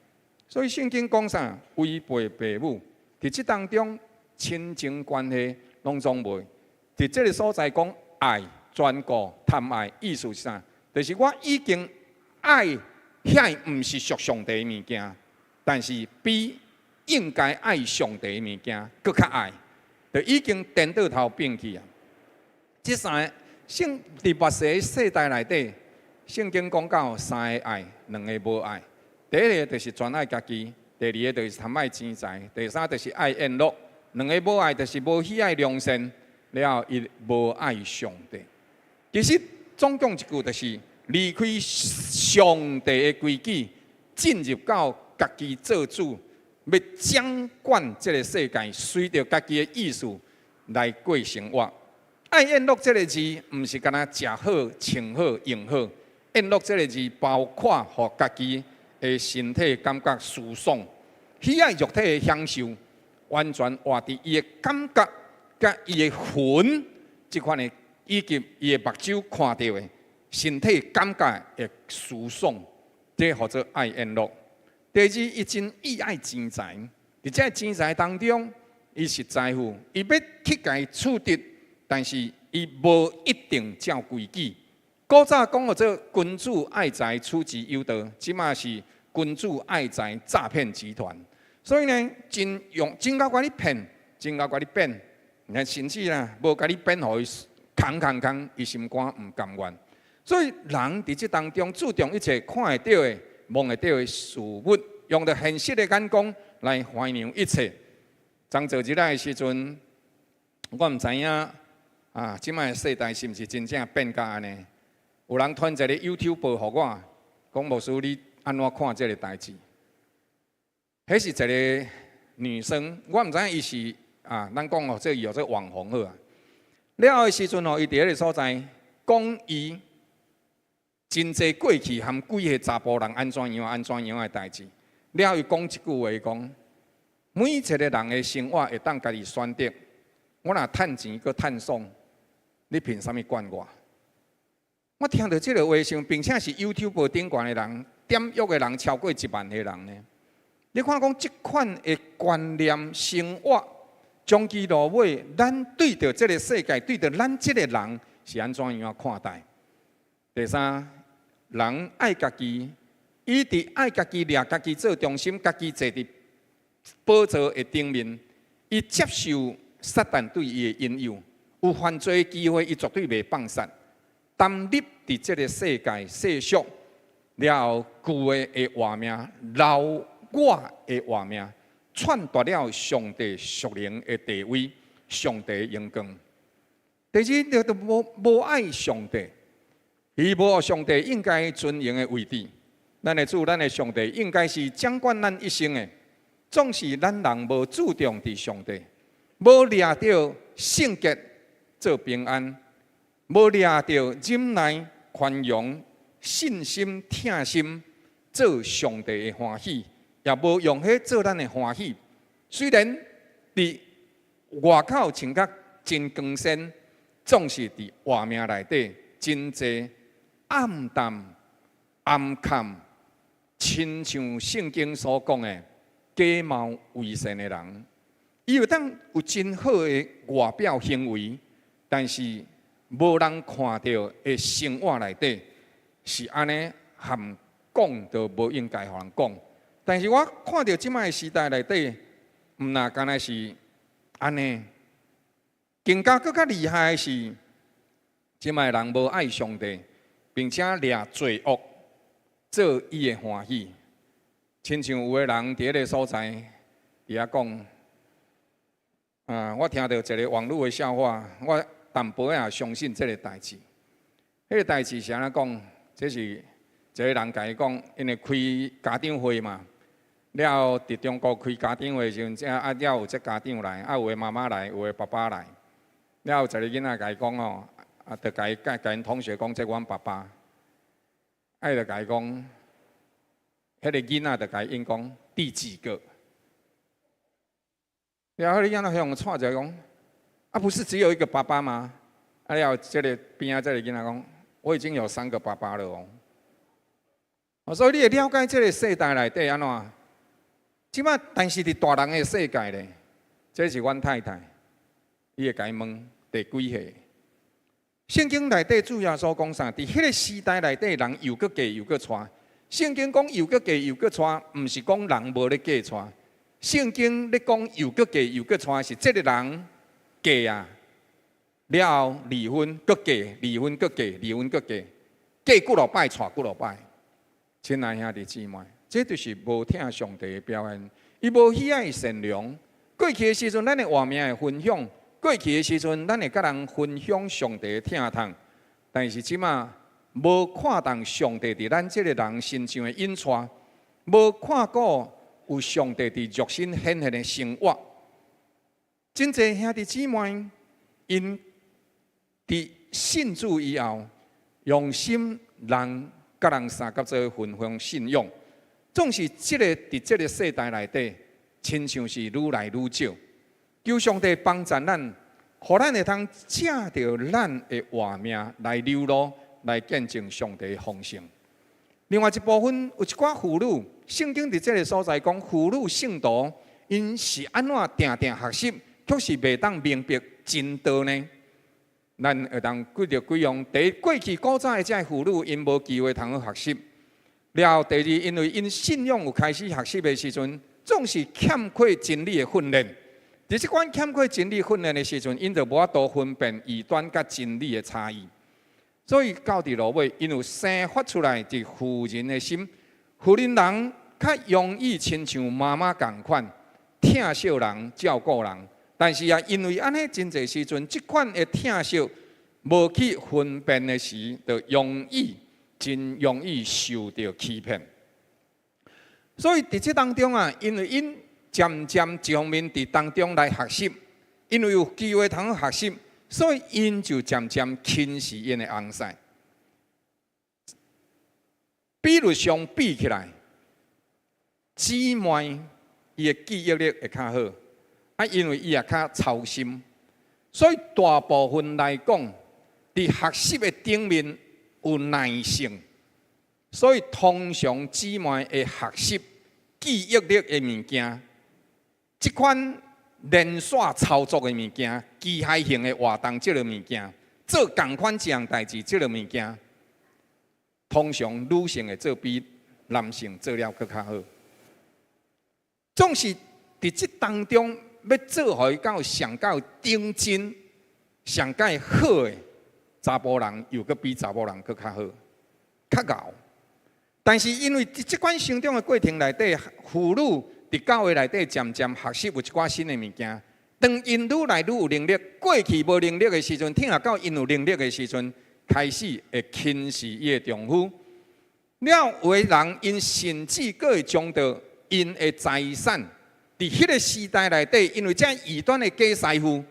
所以聖經講啥？違背父母，佇這當中親情關係攏總袂。佇這个所在講愛、專顧、貪愛，意思是啥？就是我已經愛遐毋是屬上帝的物件，但是比應該愛上帝的物件閣較愛，就已經顛倒頭變去啊！這三个聖佇末世世代內底，聖經講到三个愛，兩个無愛。第一个就是專愛家己，第二个就是貪愛錢財，第三就是愛宴樂。兩个無愛就是無喜愛良善，了後伊無愛上帝。其實總講一句，就是離開上帝的規矩，進入到家己做主，欲掌管這个世界，隨著家己的意思來過生活。愛宴樂這个字，毋是干焦食好、穿好、用好。宴樂這个字，包括予家己的身體感覺舒爽，喜愛肉體的享受，完全活佇伊的感覺、佮伊的魂，這款的，以及伊的目睭看著的身體感覺的舒爽，這號做愛宴樂。第二，伊真意愛錢財，佇這錢財當中，伊是財富，伊欲去共伊取得，但是伊無一定照規矩。古早講號做君子愛財，取之有道，這馬是君子愛財詐騙集團。所以呢，真用真𠢕共你騙，真𠢕共你變，甚至啦，無共你變，予伊空空空，伊心肝毋甘願。所以人佇這當中注重一切看會著的、摸會著的事物，用著現實的眼光來衡量一切。昨日的時陣，我毋知影啊，這擺的世代是毋是真正變甲按呢？有人傳一个 YouTube 予我，講牧師你按怎看這个代誌？彼是一个女生，我毋知影伊是啊，咱講哦，這伊號做網紅好啊。了後的時陣吼，伊佇彼个所在講伊真濟過去和幾个查埔人按怎樣按怎樣的代誌。了後伊講一句話，伊講每一个人的生活會當家己選擇。我若趁錢閣趁爽，你憑啥物管我？我聽著這个話時，並且是 YouTube 頂懸的人，點閱的人超過1萬个人呢。你看講這款的觀念生活，終其落尾，咱對著這个世界，對著咱這个人是按怎樣看待？第三，人愛家己，伊佇愛家己、掠家己做中心，家己坐佇寶座的頂面，伊接受撒旦對伊的引誘，有犯罪的機會，伊絕對袂放殺。耽入佇這个世界世俗了後，舊的會活命，老我的活命，篡奪了上帝屬靈的地位，上帝的榮光。第二，就無愛上帝，伊無予上帝應該尊榮的位置。咱的主，咱的上帝應該是掌管咱一生的。總是咱人無注重佇上帝，無掠著聖潔做平安，無掠著忍耐、寬容、信心、疼心做上帝的歡喜，也無用彼做咱的歡喜。雖然佇外口穿甲真光鮮，總是佇活命內底真濟暗淡、暗崁，親像聖經所講的假冒為善的人，伊會當有真好的外表行為，但是無人看著的生活內底是按呢，含講都無應該予人講。但是我看著這擺的時代內底，毋若干焦是按呢，更加閣較厲害的是，這擺人無愛上帝，並且掠罪惡做伊的歡喜。親像有的人佇彼个所在，佇遐講，啊，我聽著一个網路的笑話，我淡薄仔也相信這个代誌。彼个代誌是按怎講？這是一个人共伊講，因為開家長會嘛，了後佇中國開家長會時陣，這啊了有這家長來，啊有的媽媽來，有的爸爸來，了後一個囡仔共伊講吼，啊，就共伊共共𪜶同學講，這阮爸爸，啊伊就共伊講，彼个囡仔就共伊應講第幾個？了後彼个囡仔向掣一下講，啊不是只有一個爸爸嗎？啊了後這个邊仔這个囡仔講，我已經有三個爸爸了哦。所以你會了解這个世代內底按怎？這擺但是佇大人的世界咧，這是阮太太，伊會共伊問第幾歲？聖經內底主耶穌講啥？佇彼个時代內底，人又閣嫁又閣娶。聖經講又閣嫁又閣娶，毋是講人無咧嫁娶。聖經咧講又閣嫁又閣娶，是這个人嫁啊，了後離婚，閣嫁，離婚閣嫁，離婚閣嫁，嫁幾落擺，娶幾落擺。親愛兄弟姊妹，這就是無疼上帝的表現。伊無喜愛善良。過去的時陣，咱的活命會分享；過去的時陣，咱會佮人分享上帝的疼痛。但是這馬無看重上帝佇咱這个人身上的引帶，無看顧有上帝佇肉身顯現的生活。真濟兄弟姊妹，𪜶佇信主以後，用心人佮人相佮做分享信仰，總是這个佇這个世代內底，親像是愈來愈少。求上帝幫助咱，予咱會通藉著咱的活命來流露，來見證上帝的豐盛。另外一部分有一寡婦女，聖經佇這个所在講，婦女聖徒𪜶是按怎定定學習，卻是袂當明白真道呢？咱會當記著幾樣：第一，過去古早的這婦女，𪜶無機會通去學習；了後，第二，因為𪜶信仰有開始學習的時陣，總是欠缺真理的訓練。佇這款欠缺真理訓練的時陣，𪜶就無法度分辨異端佮真理的差異。所以到佇落尾，𪜶有生發出來佇婦人的心，婦人人較容易親像媽媽仝款，疼惜人、照顧人。但是啊，因為按呢真濟時陣，這款的疼惜無去分辨的時，就容易真容易受著欺騙。所以佇這當中啊，因為𪜶漸漸一方面佇當中來學習，因為有機會通學習，所以𪜶就漸漸輕視𪜶的翁婿。比率相比起來，姊妹伊的記憶力會較好。啊，因為伊也較操心，所以大部分來講，佇學習的頂面有耐性，所以通常姊妹的學習記憶力的物件，這款連線操作的物件，機械性的活動這个物件，做仝款這項代誌這个物件，通常女性會做比男性做了閣較好。總是佇這當中，欲做予伊到上到頂真、上蓋好的查埔人，又閣比查某人閣較好、較𠢕。但是因為佇這款成長的過程內底，婦女佇教會內底漸漸學習有一寡新的物件。當𪜶愈來愈有能力，過去無能力的時陣，疼到𪜶有能力的時陣，開始會輕視伊的丈夫。了有的人𪜶甚至閣會將著𪜶的財產。佇彼个時代內底，因為這異端的假師傅，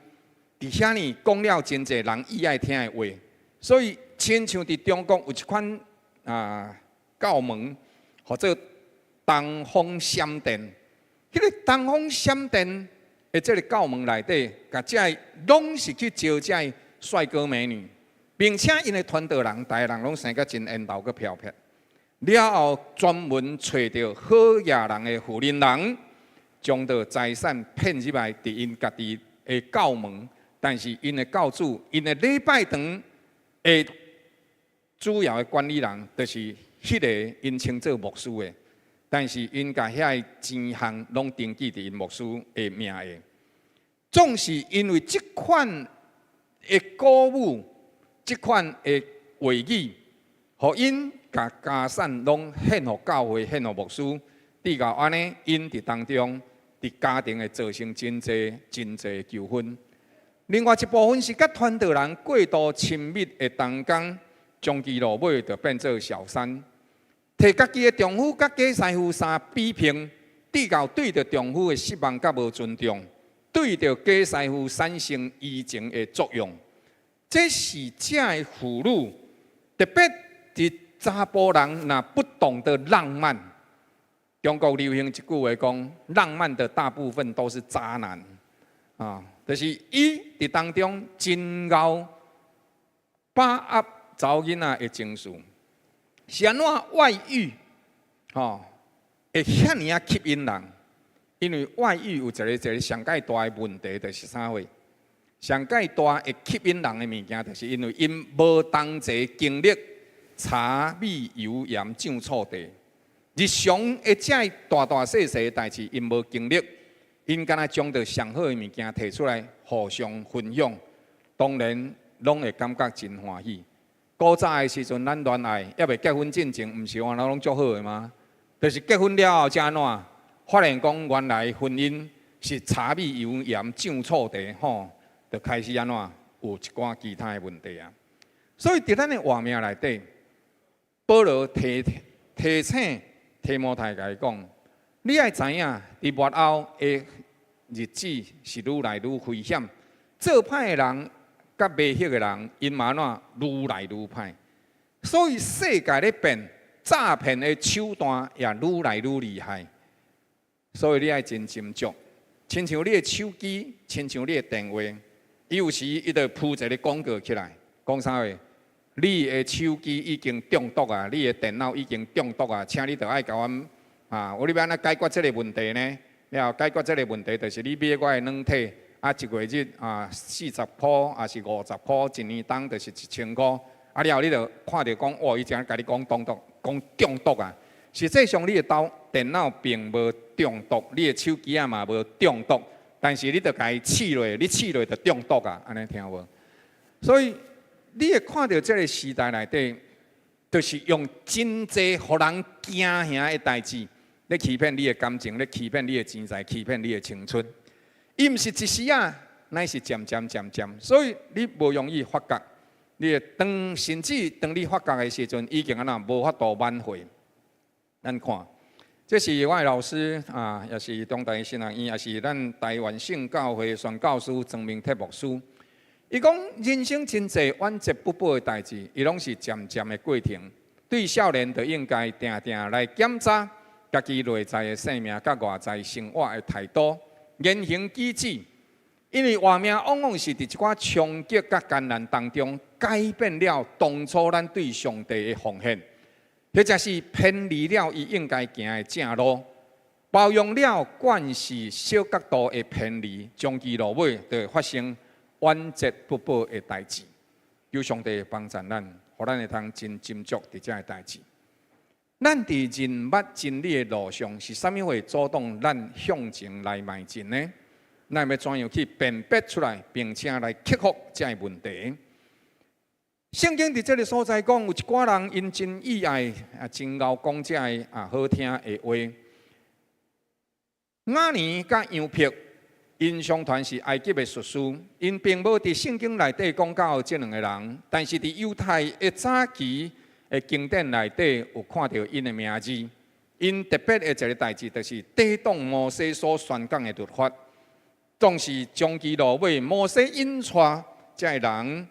佇遐呢講了真濟人意愛聽的話，所以親像佇中國有一款啊教門，號做東方閃電。彼个東方閃電的這个教門內底，共這个攏是去招這个帥哥美女，並且𪜶的傳道人，逐个人攏生甲真緣投閣飄撇。了後專門揣著好額人的婦人人，將著財產騙入來，佇𪜶家己的教門，但是𪜶的教主，𪜶的禮拜堂的主要的管理人，就是彼个𪜶稱做牧師的，但是𪜶共遐个錢項攏登記佇𪜶牧師的名下。總是因為這款的鼓舞，這款的話語，予𪜶共家產攏獻予教會，獻予牧師，直到按呢，𪜶佇當中，佇家庭會造成真濟真濟糾紛。另外一部分是佮傳道人過度親密的同工，終其落尾就變做小三，提家己的丈夫佮假師傅相比拼，直到對著丈夫的失望佮無尊重，對著假師傅產生移情的作用。這是這个婦女，特別佇查埔人若不懂得浪漫，中國流行一句話講，浪漫的大部分都是渣男，啊，就是伊佇當中真𠢕把握查某囡仔的情緒，是按怎外遇，吼，會遐爾仔吸引人？因為外遇有一個上蓋大的問題，就是啥貨？上蓋大會吸引人的物件，就是因為𪜶無同齊經歷柴米油鹽醬醋茶，日常的這大大細細的代誌，𪜶無經歷，𪜶敢若將著上好的物件提出來互相分享，當然攏會感覺真歡喜。古早的時陣，咱戀愛猶未結婚進前，毋是原來攏足好的嗎？就是結婚了後才按怎？發現講原來婚姻是柴米油鹽醬醋茶吼，就開始按怎有一寡其他的問題啊。所以佇咱的活命內底，保羅提醒提摩太共伊講：你愛知影，佇末後的日子是愈來愈危險，做歹的人佮迷惑的人，𪜶嘛按怎愈來愈歹。所以世界咧變，詐騙的手段也愈來愈厲害。所以你愛真斟酌，親像你的手機，親像你的電話，伊有時伊就鋪一個廣告起來，講啥話？你的手機已經中毒啊，你的電腦已經中毒啊，請你著愛共阮啊，我你欲按怎解決這個問題呢？了後解決這個問題，就是你買我的軟體，啊，一月日啊40箍，抑是50箍，一年當就是1000箍。啊了後你就看著講，哇，伊怎共你講中毒，講中毒啊！實際上你的兜電腦並無中毒，你的手機仔嘛無中毒，但是你著共伊試落，你試落就中毒啊！按呢聽無？所以你會看著這个時代內底，就是用真濟予人驚嚇的代誌，咧欺騙你的感情，咧欺騙你的錢財，欺騙你的青春。伊毋是一時仔，乃是漸漸漸漸，所以你無容易發覺。你會當甚至當你發覺的時陣，已經按怎無法度挽回。咱看，這是我的老師啊，也是中大神學院，也是咱台灣聖教會宣教師曾明鐵牧師。伊講人生真濟晚節不保的代誌，伊攏是漸漸的過程。對少年就應該定定來檢查家己內在的生命，佮外在生活的態度、言行舉止。因為活命往往是佇一寡衝擊佮艱難當中，改變了當初咱對上帝的奉獻，或者是偏離了伊應該行的正路，包容了慣勢小角度的偏離，終其落尾就會發生晚節不保的代誌。求上帝幫助咱，予咱會通真斟酌佇這个代誌。咱佇認捌真理的路上，是啥物會阻擋咱向前來邁進呢？咱欲怎樣去辨別出來，並且來克服這个問題？聖經佇這个所在講，有一寡人𪜶真意愛啊，真𠢕講這个啊好聽的話。雅尼佮楊帕，𪜶相傳是埃及的術士，𪜶並無佇聖經內底講到這兩个人，但是佇猶太的早期的經典內底有看著𪜶的名字。𪜶特別的一个代誌，就是抵擋摩西所宣講的律法。總是終其落尾，摩西引帶這个人，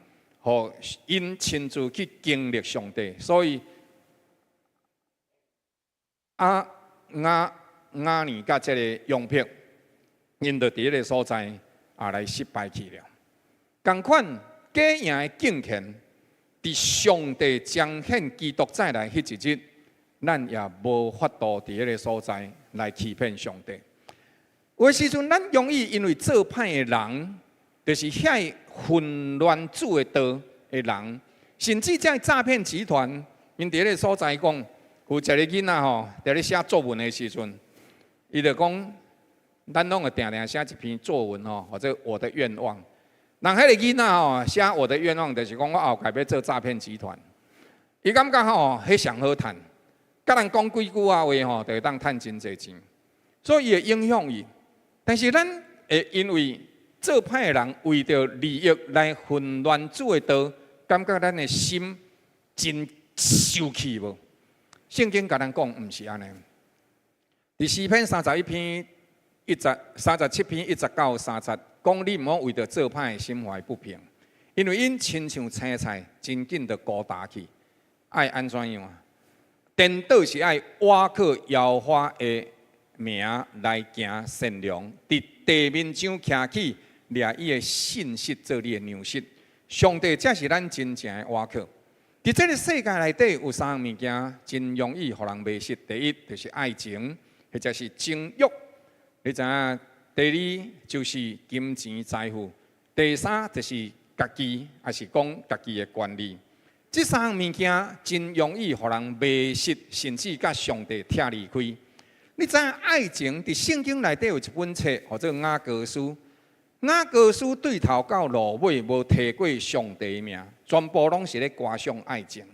予𪜶親自去經歷上帝，所以啊雅尼佮這个楊帕，𪜶就佇彼个所在啊來失敗去了。仝款假影的敬虔，佇上帝彰顯基督再來彼一日，咱也無法度佇彼个所在來欺騙上帝。有的時陣，咱容易因為做歹的人，就是遐混亂主的道的人，甚至這詐騙集團，𪜶佇彼个所在講，有一个囡仔吼，佇咧寫作文的時陣，伊就講，咱攏會定定寫一篇作文吼，或者我的願望。人彼个囡仔吼寫我的願望，就是講我後蓋欲做詐騙集團。伊感覺吼，彼上好趁，佮人講幾句仔話吼，就會當趁真濟錢，所以伊會影響伊。但是咱會因為做歹的人為著利益來混亂主的道，感覺咱的心真受氣無？聖經共咱講，毋是按呢。佇詩篇31篇1節，37篇1節到3節，講你毋好為著做歹的心懷不平，因為𪜶親像青菜，真緊就枯焦去。愛按怎樣啊？顛倒是愛倚靠耶和華的名來行善良，佇地面上徛起，掠伊的信實做你的糧食。上帝才是咱真正的倚靠。佇這个世界內底有三項物件真容易予人迷失。第一就是愛情，或者是情慾。你知影？第二就是金錢財富。第三就是家己，抑是講家己的權利。這三項物件真容易予人迷失，甚至佮上帝拆離開。你知影愛情佇聖經內底有一本冊，號做雅歌書。雅歌書對頭到落尾無提過上帝名，全部攏是咧歌頌愛情。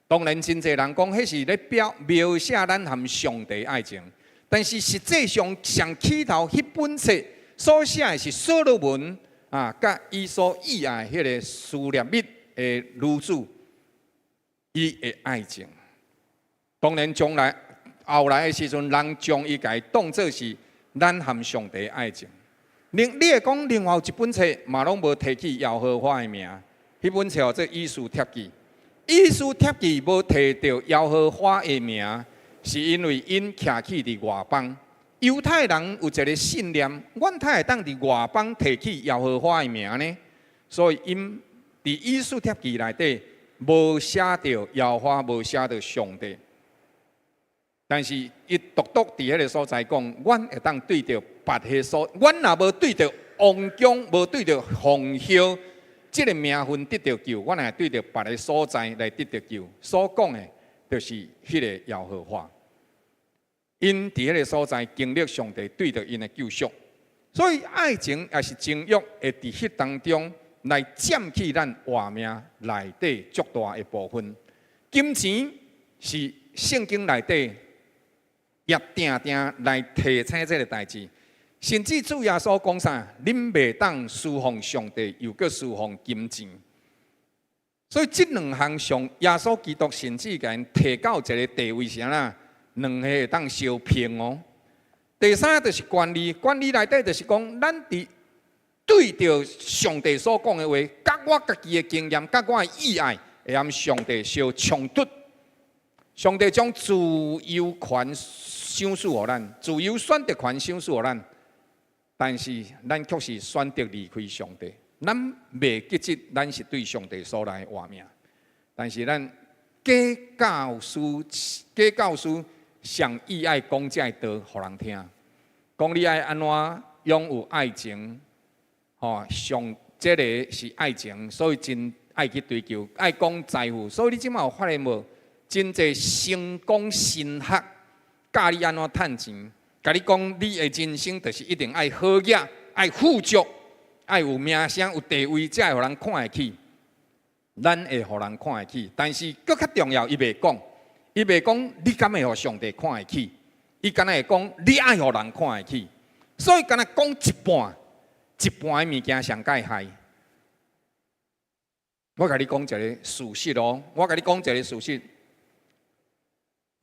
當然，真濟人講彼是咧表描寫咱和上帝愛情，但是實際上上起頭彼本冊所寫的是所羅門啊，佮伊所意愛彼个書臘密的女子，伊的愛情。當然，將來後來的時陣，人將伊共伊當做是咱和上帝愛情。另你會講，另外有一本冊嘛，攏無提起耶和華的名，彼本冊號做《以斯帖記》。《以斯帖記》無提著耶和華的名，是因為𪜶徛起佇外邦。猶太人有一个信念，阮哪會當佇外邦提起耶和華的名呢？所以𪜶佇《以斯帖記》內底無寫著耶和華，無寫著上帝。但是伊獨獨佇彼个所在講，阮會當對著別个所，阮若無對著王宮，無對著皇后這个名分得著救，阮會對著別个所在來得著救。所講的，就是彼个耶和華。𪜶佇彼个所在經歷上帝對著𪜶的救贖，所以愛情抑是情慾會佇彼當中來佔去咱活命內底足大的部分。金錢是聖經內底也定定來提醒這个代誌，甚至主耶穌講啥？恁袂當侍奉上帝，又閣侍奉金錢。所以這兩項上，耶穌基督甚至共𪜶提到一个地位是按怎？兩个會當相拼哦。第三就是權利，權利內底就是講，咱佇對著上帝所講的話，佮我家己的經驗，佮我的意愛，會和上帝相衝突。上帝將自由權賞賜予咱，自由選擇權賞賜予咱，但是咱卻是選擇離開上帝。咱袂記得咱是對上帝所來活命，但是咱假教師，假教師上意愛講這个道予人聽，講你愛按怎擁有愛情，吼，上這个是愛情，所以真愛去追求，愛講財富，所以你這馬有發現無？真濟成功神學教你按怎趁錢，共你講你的人生就是一定愛好額、愛富足、愛有名聲、有地位，才會予人看會起。咱會予人看會起，但是閣較重要，伊袂講，伊袂講你敢會予上帝看會起，伊干焦會講你愛予人看會起。所以干焦講一半，一半的物件上蓋害。我共你講一个事實哦，我共你講一个事實。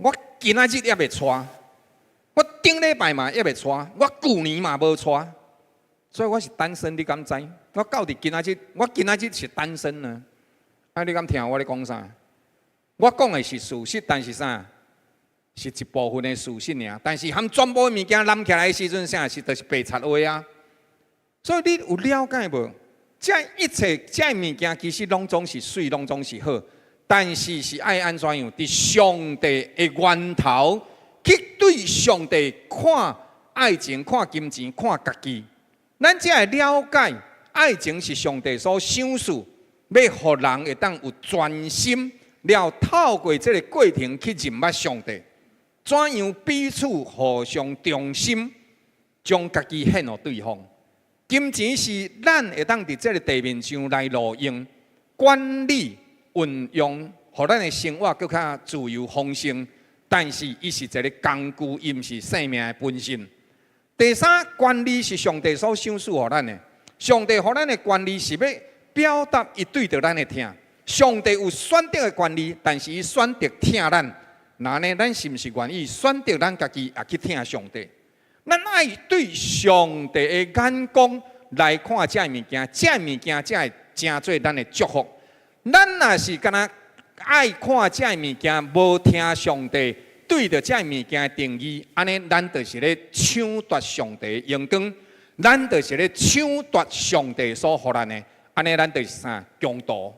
我今仔日猶未娶，我頂禮拜嘛猶未娶，我舊年嘛無娶，所以我是單身，你敢知？我到佇今仔日，我今仔日是單身呢。啊，你敢聽我咧講啥？我講的是事實，但是啥？是一部分的事實爾。但是含全部的物件攬起來的時陣，啥是就是白賊話啊！所以你有了解無？這一切這物件其實攏總是媠，攏總是好。但是是愛按怎樣？佇上帝的源頭去對上帝看愛情、看金錢、看家己，咱才會了解愛情是上帝所賞賜，欲予人會當有專心，了透過這个過程去認捌上帝，怎樣彼此互相忠心，將家己獻予對方。金錢是咱會當佇這个地面上來路用、管理、運用，予咱的生活閣較自由豐盛。但是，伊是一个工具，伊毋是生命的本身。第三，權利是上帝所賞賜予咱的。上帝予咱的權利是欲表達伊對著咱的疼。上帝有選擇的權利，但是伊選擇疼咱。那呢，咱是毋是願意選擇咱家己也去疼上帝？咱愛對上帝的眼光來看這个物件，這个物件才會成做咱的祝福。咱若是干焦愛看這个物件，無聽上帝對著這个物件的定義，按呢，咱就是咧搶奪上帝的榮光，咱就是咧搶奪上帝所予咱的，按呢，咱就是啥？強盜，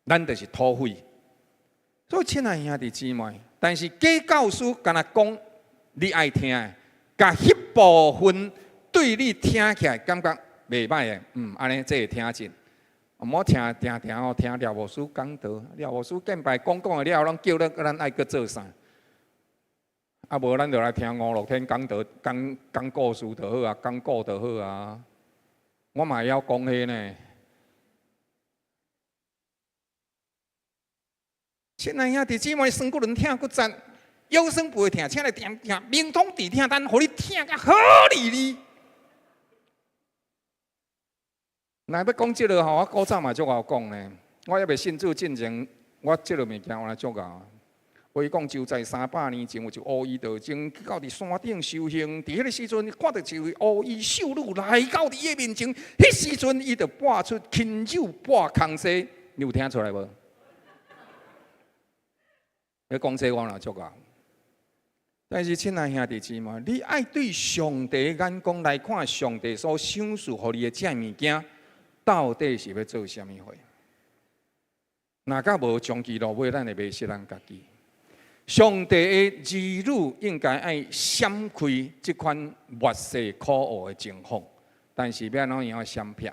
咱就是土匪。所以，親愛兄弟姊妹，但是假教師干焦講你愛聽的，共彼部分對你聽起來感覺袂䆀的，按呢這會聽進。毋好聽定定哦，聽廖牧師講道，廖牧師敬拜講講的了，攏叫咱咱愛閣做啥？啊，無咱就來聽吳樂天講道，講講故事就好啊，講古就好啊。我嘛會曉講彼呢。親愛兄弟姊妹，酸骨輪疼骨節，腰酸背痛，請來聽聽，明通治疼，咱予你疼甲好利利。若欲講這个吼，我古早嘛足𠢕講呢。我猶未信主進前，我這个物件我來足𠢕。話講就在300年前，有一烏衣道士去到佇山頂修行。佇彼个時陣，看著一位烏衣秀女來到佇伊的面前，彼時陣伊就撥出輕手撥空西，你有聽出來無？你講這我若足𠢕。但是親愛兄弟姊妹，你愛對上帝眼光來看，上帝所賞賜予你的這物件，到底是欲做啥物貨？若閣無長期落尾，咱會迷失咱家己。上帝的兒女應該愛閃開這款末世可惡的情況，但是欲按怎樣閃避？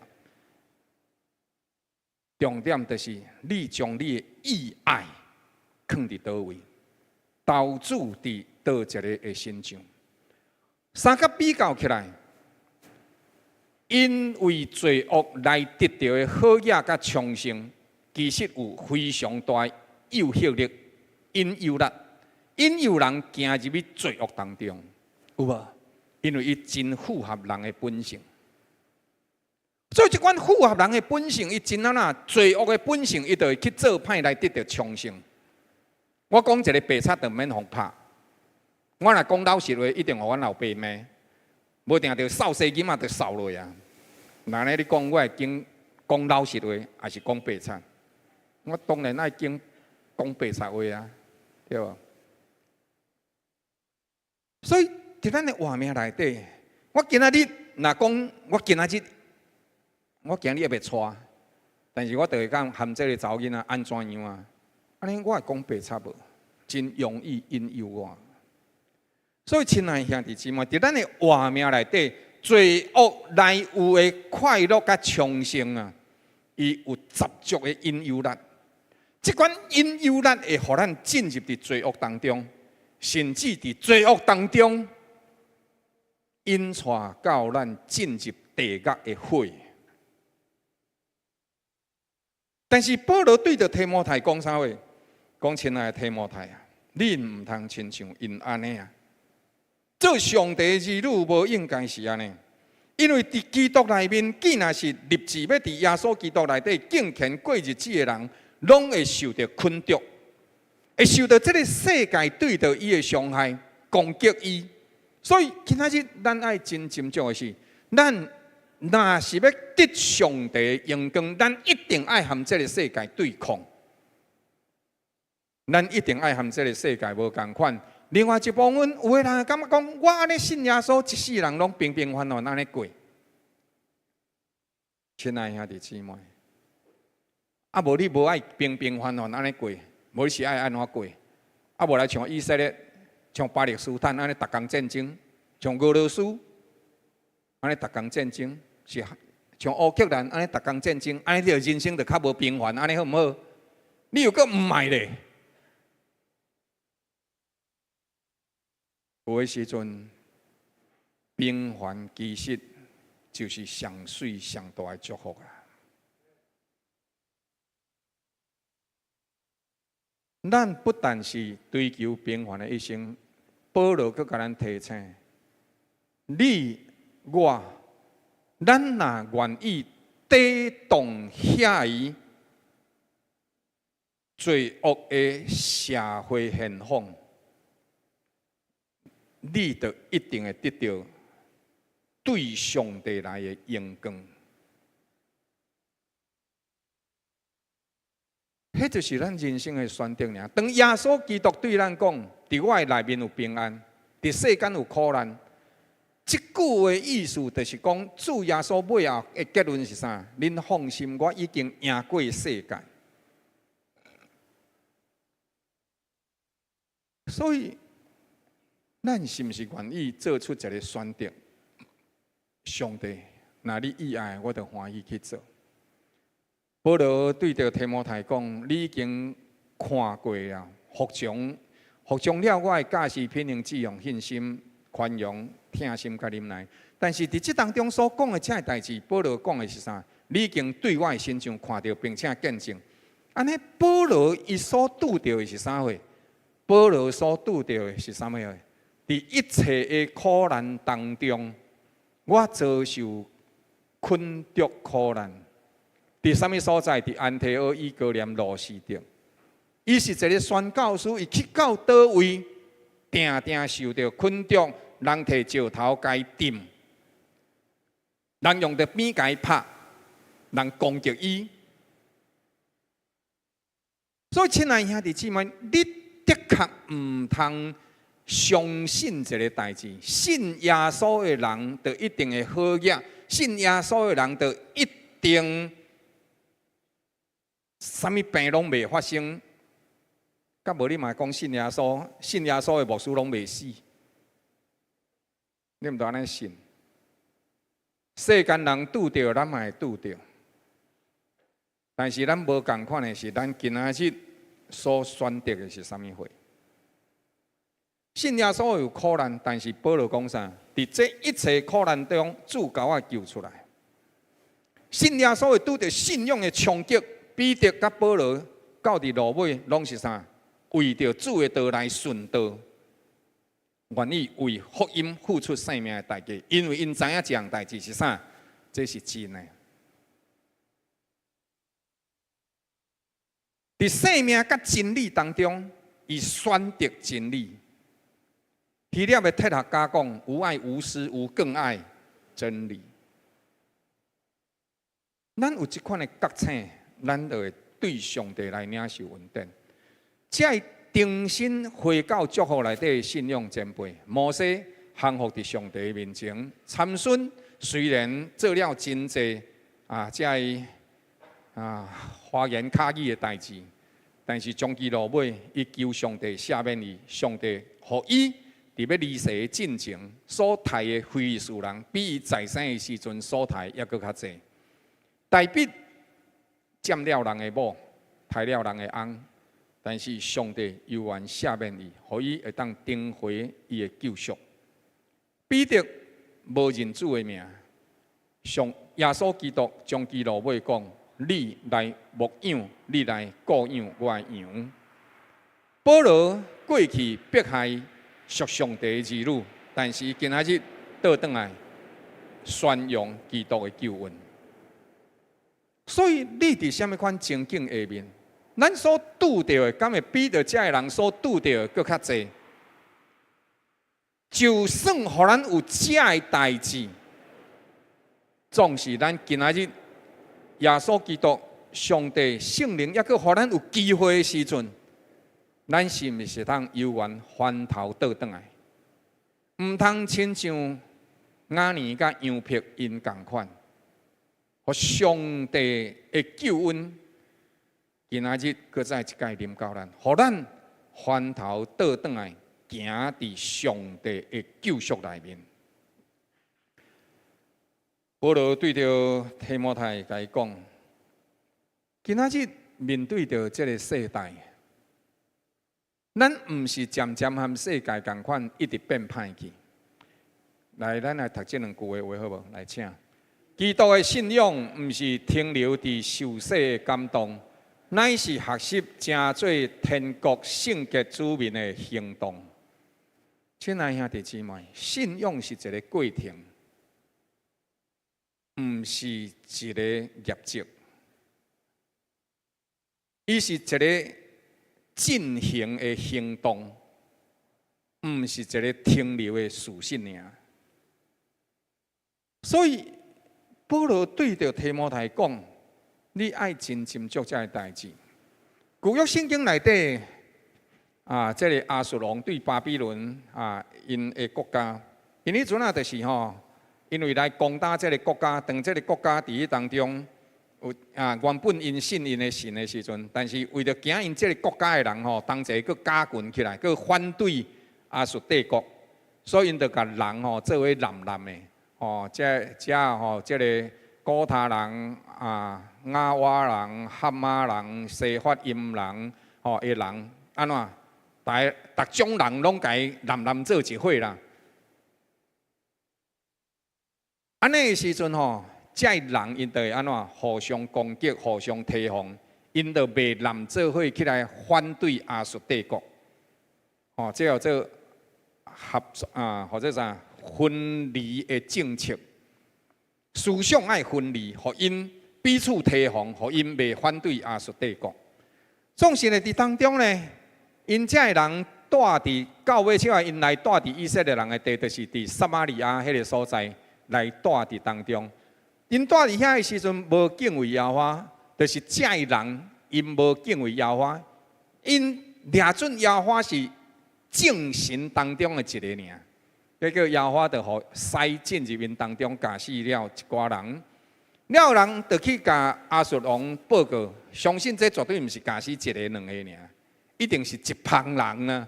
重點就是你將你的意愛囥佇佗位，投注佇佗一个的身上。三角比較起來，因為罪惡來得著的好額佮昌盛，其實有非常大的誘惑力、引誘力，引誘人行入去罪惡當中，有無？因為伊真符合人的本性，所以這款符合人的本性，伊真按怎罪惡的本性，伊就會去做歹來得著昌盛。我講一个白賊就毋免予拍，我若講老實話，一定予阮老爸罵，無定著掃西囡仔就掃落啊。那呢，你講我會揀講老實話，抑是講白賊？我當然愛揀講白賊話啊，對無？所以佇咱的活命內底，我今仔日若講，我今仔日我今日猶未娶，但是我就會講含這个查某囡仔按怎樣啊？按呢我會講白賊無？真容易引誘我。所以，親愛兄弟姊妹，佇咱的活命內底，罪惡來有的快樂佮昌盛啊，伊有十足的引誘力。這款引誘力會予咱進入佇罪惡當中，甚至佇罪惡當中引帶到咱進入地獄的火。但是保羅對著提摩太講啥話？講親愛的提摩太啊，你毋通親像𪜶按呢啊！做上帝兒女無應該是按呢，因為佇基督內面，既若是立志欲佇耶穌基督內底敬虔過日子的人，攏會受著捆束，會受著這个世界對著伊的傷害、攻擊伊。所以今仔日咱愛真斟酌的是，咱若是欲得上帝的榮光，咱一定愛和這个世界對抗。咱一定愛和這个世界無仝款。另外一部分，有的人感覺講，我按呢信耶穌，一世人攏平平凡凡按呢過。親愛兄弟姊妹，啊無你無愛平平凡凡按呢過，無你是愛按怎過？啊無來像以色列、像巴勒斯坦按呢逐工戰爭，像俄羅斯按呢逐工戰爭，是像烏克蘭按呢逐工戰爭，按呢你人生就較無平凡，按呢好毋好？你又閣毋愛咧？有的時陣，平凡其實就是上媠上大的祝福啊！咱不但是追求平凡的一生，保羅閣共咱提醒：你我，咱若願意抵擋遐伊，罪惡的社會現況，你就一定會得著對上帝來的榮光。彼就是咱人生的選擇爾。當耶穌基督對咱講，佇我的內面有平安，佇世間有苦難。這句話意思就是講，主耶穌尾後的結論是啥？恁放心，我已經贏過世界。所以，咱是毋是願意做出一个選擇？上帝，若你意愛，我就歡喜去做。保羅對著提摩太講：你已經看過了，服從了我的教示、品行、志向、信心、寬容、疼心佮忍耐。但是佇這當中所講的這个代誌，保羅講的是啥？你已經對我的身上看著，並且見證。按呢，保羅伊所拄著的是啥貨？保羅所拄著的是啥物貨？佇一切的苦難當中，我遭受困局苦難。佇啥物所在？佇安提阿、伊哥念、路司得。伊是一个宣教師，伊去到佗位，定定受著困局，人提石頭共伊擲，人用著鞭共伊拍，人攻擊伊。所以，親愛兄弟姊妹，你的確毋通相信一个代誌，信耶穌的人就一定會好額，信耶穌的人就一定啥物病攏袂發生。佮無你嘛講信耶穌，信耶穌的牧師攏袂死，你毋著按呢信。世間人拄著，咱嘛會拄著。但是咱無仝款的是，咱今仔日所選擇的是啥物貨？信耶穌有苦難，但是保羅講啥？佇這一切苦難中，主共我救出來。信耶穌會拄著信仰的衝擊，彼得佮保羅到佇落尾攏是啥？為著主的道來殉道，願意為福音付出性命的代價，因為𪜶知影這項代誌是啥？這是真的。佇生命佮真理當中，伊選擇真理。希臘的哲學家講：吾愛吾師，吾更愛真理。咱有這款的覺醒，咱就會對上帝來領受恩典。這个重新回到祝福內底的信仰前輩，摩西降服佇上帝面前。參孫雖然做了真濟啊，這个啊花言巧語的代誌，但是終其落尾，伊求上帝赦免伊，上帝予伊佇欲離世的進前所刣的非利士人，比伊在生的時陣所刣猶閣較濟。大衛佔了人的某，刣了人的翁。但是上帝猶原赦免伊，予伊會當重回伊的救贖。彼得無認主的名，上耶穌基督終其落尾講：你來牧養，你來顧養我的羊。保羅過去迫害屬上帝的兒女，但是今仔日倒轉來宣揚基督的救恩。所以你佇啥物款情景下面？咱所拄著的，敢會比著這个人所拄著的閣較濟？就算予咱有這个代誌，總是咱今仔日耶穌基督、上帝、聖靈，猶閣予咱有機會的時陣，咱是毋是會當猶原翻頭倒轉來？毋通親像雅尼佮楊碧𪜶仝款，予上帝的救恩。今仔日閣再一擺臨到咱，予咱翻頭倒轉來，行佇上帝的救贖內面。保羅對著提摩太共伊講：今仔日面對著這个世代，咱毋是漸漸和世界仝款，一直變歹去。來，咱來讀這兩句話好無？來，請。基督的信仰毋是停留佇受洗的感動。乃是學習成做天國聖潔子民的行動。親愛兄弟姊妹，信仰是一个過程，毋是一个業績。伊是一个進行的行動，毋是一个停留的事實爾。所以保羅對著提摩太講：你愛真斟酌這个代誌。舊約聖經內底啊，這个亞述王對巴比倫啊，𪜶的國家，𪜶彼陣啊，就是吼，因為來攻打這个國家，當這个國家佇彼當中有啊，原本𪜶信𪜶的神的時陣，但是為著驚𪜶這个國家的人吼，同齊閣加群起來，閣反對亞述帝國，所以𪜶就共人吼做伙濫濫的，吼，這這吼，這个古他人啊、亞瓦人、哈馬人、西法音人，吼的人，按怎？逐逐種人攏共伊濫濫做一伙啦。按呢的時陣吼，這人𪜶就會按怎互相攻擊、互相提防，𪜶就袂濫做伙起來反對亞述帝國。吼，這叫做合啊，或者啥分離的政策。思想愛分離，予𪜶彼此提防，予𪜶袂反對亞述帝國。總是呢，佇當中呢，𪜶這个人住佇到尾笑仔，𪜶來住佇以色列人的地，就是佇撒瑪利亞彼个所在來住佇當中。𪜶住佇遐的時陣，無敬畏耶和華，就是這个人𪜶無敬畏耶和華，𪜶掠準耶和華是眾神當中的一个爾。結果耶和華就予獅進入𪜶當中，咬死了一寡人。了人就去共亞述王報告，相信這絕對毋是咬死一个兩個爾，一定是一幫人啊。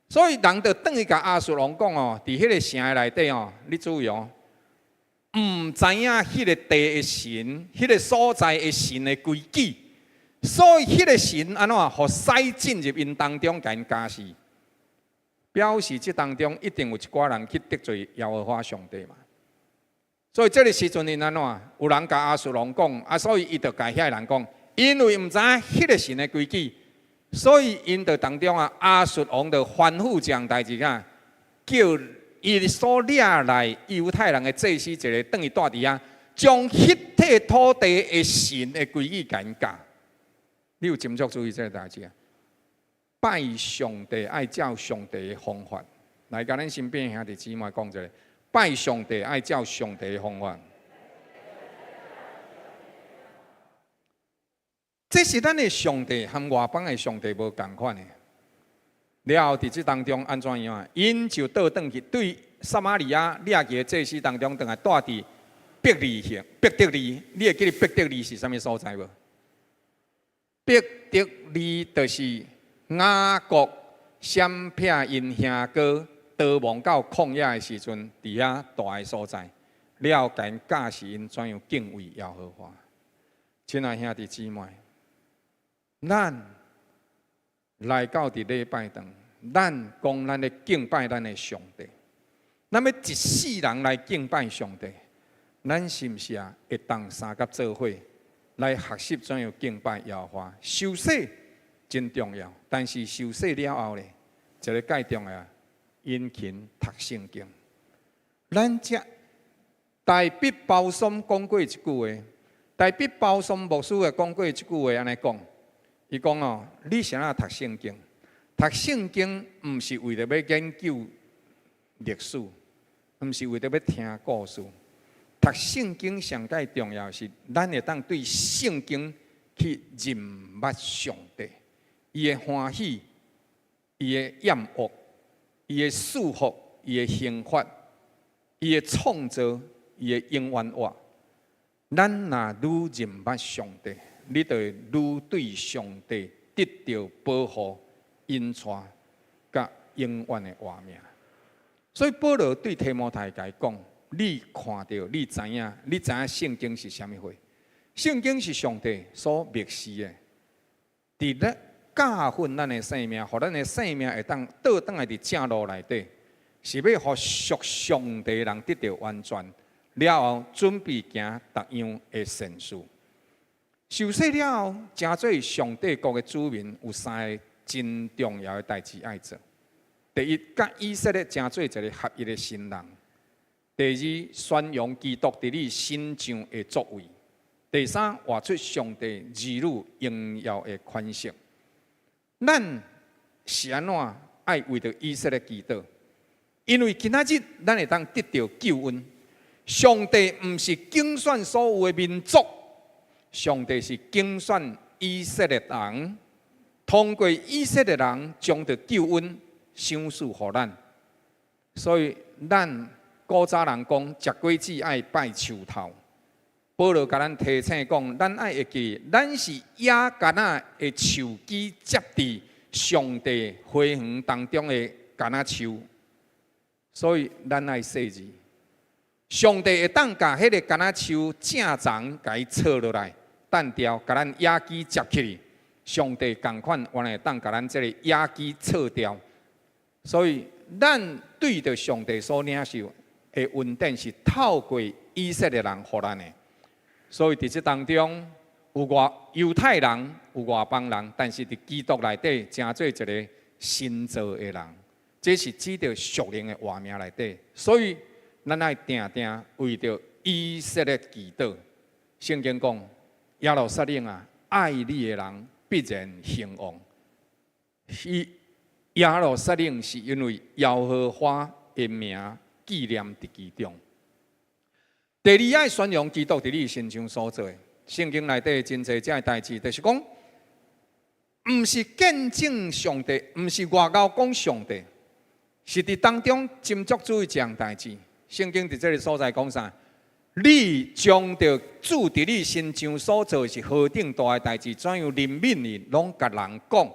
所以人就轉去共亞述王講哦，佇彼个城內底哦，你注意哦，毋知影彼个地的神，彼个所在的神的規矩，所以彼个神按怎，予獅進入𪜶當中，共𪜶咬死。表示這當中一定有一寡人去得罪耶和華上帝嘛。所以這个時陣𪜶按怎？有人共亞述王講，啊，所以伊就共遐个人講，因為毋知影彼个神的規矩，所以𪜶就當中啊，亞述王就吩咐這項代誌啊，叫伊所掠來猶太人的祭司一个轉去蹛佇遐，將彼塊土地的神的規矩共𪜶教。你有斟酌注意這个代誌啊？拜上帝愛照上帝的方法，來，共恁身邊兄弟姊妹講一下，拜上帝愛照上帝的方法。這是咱的上帝和外邦的上帝無仝款的。了後佇這當中按怎樣啊？𪜶就倒轉去對撒瑪利亞掠去的祭司當中，轉來蹛佇伯利恆、伯特利。你會記得伯特利是啥物所在無？伯特利就是。雅各閃避𪜶兄哥逃亡到曠野的時陣，佇遐蹛的所在，了後共𪜶教示𪜶怎樣敬畏耶和華。親愛兄弟姊妹，咱來到佇禮拜堂，咱講咱咧敬拜咱的上帝，咱欲一世人來敬拜上帝，咱是毋是啊？會當相佮做伙來學習怎樣敬拜耶和華？受洗真重要，但是受洗了後咧，一个蓋重要，殷勤讀聖經。咱遮大畢鮑松講過一句話，大畢鮑松牧師也講過一句話，按呢講，伊講哦，你啥人讀聖經？讀聖經毋是為著欲研究歷史，毋是為著欲聽故事。讀聖經上蓋重要是，咱會當對聖經去認捌上帝。伊的歡喜，伊的厭惡，伊的束縛，伊的刑罰，伊的創造，伊的永遠活。咱若愈認捌上帝，你就會愈對上帝得著保護、引帶，佮永遠的活命。所以保羅對提摩太共伊講：你看著，你知影，你知影聖經是啥物貨？聖經是上帝所默示的，佇咧。教訓咱的生命，予咱的生命會當倒轉來佇正路內底，是欲予屬上帝的人得著完全，了後準備行逐樣的善事。受洗了後，成做上帝國的子民，有三个真重要的代誌愛做。第一，佮以色列成做一个合一的新人；第二，宣揚基督佇你身上的作為；第三，活出上帝兒女榮耀的款式。咱是按怎愛為著以色列祈禱？因為今仔日咱會當得著救恩。上帝毋是揀選所有的民族，上帝是揀選以色列人，通過以色列人將著救恩賞賜予咱。所以咱古早人講食果子愛拜樹頭。保羅共咱提醒講，咱愛會記，咱是野柑仔的樹枝接佇上帝花園當中的柑仔樹，所以咱愛細膩。上帝會當共彼個柑仔樹正欉共伊切落來，斷掉，共咱野枝接起去。上帝仝款原來會當共咱這個野枝切掉，所以咱對著上帝所領受的恩典是透過以色列人予咱的。所以佇這當中有外猶太人，有外邦人，但是佇基督內底成做一個新造的人，這是指著屬靈的活命內底。所以咱愛定定為著以色列祈禱。聖經講耶路撒冷啊，愛你的人必然興旺。伊耶路撒冷是因為耶和華的名紀念佇其中。第二，愛宣揚基督佇你身上所做的。聖經內底真濟這个代誌，就是講，毋是見證上帝，毋是外口講上帝，是佇當中斟酌注意一項代誌。聖經佇這个所在講啥？你將著主佇你身上所做是何等大的代誌，怎樣憐憫你，攏共人講，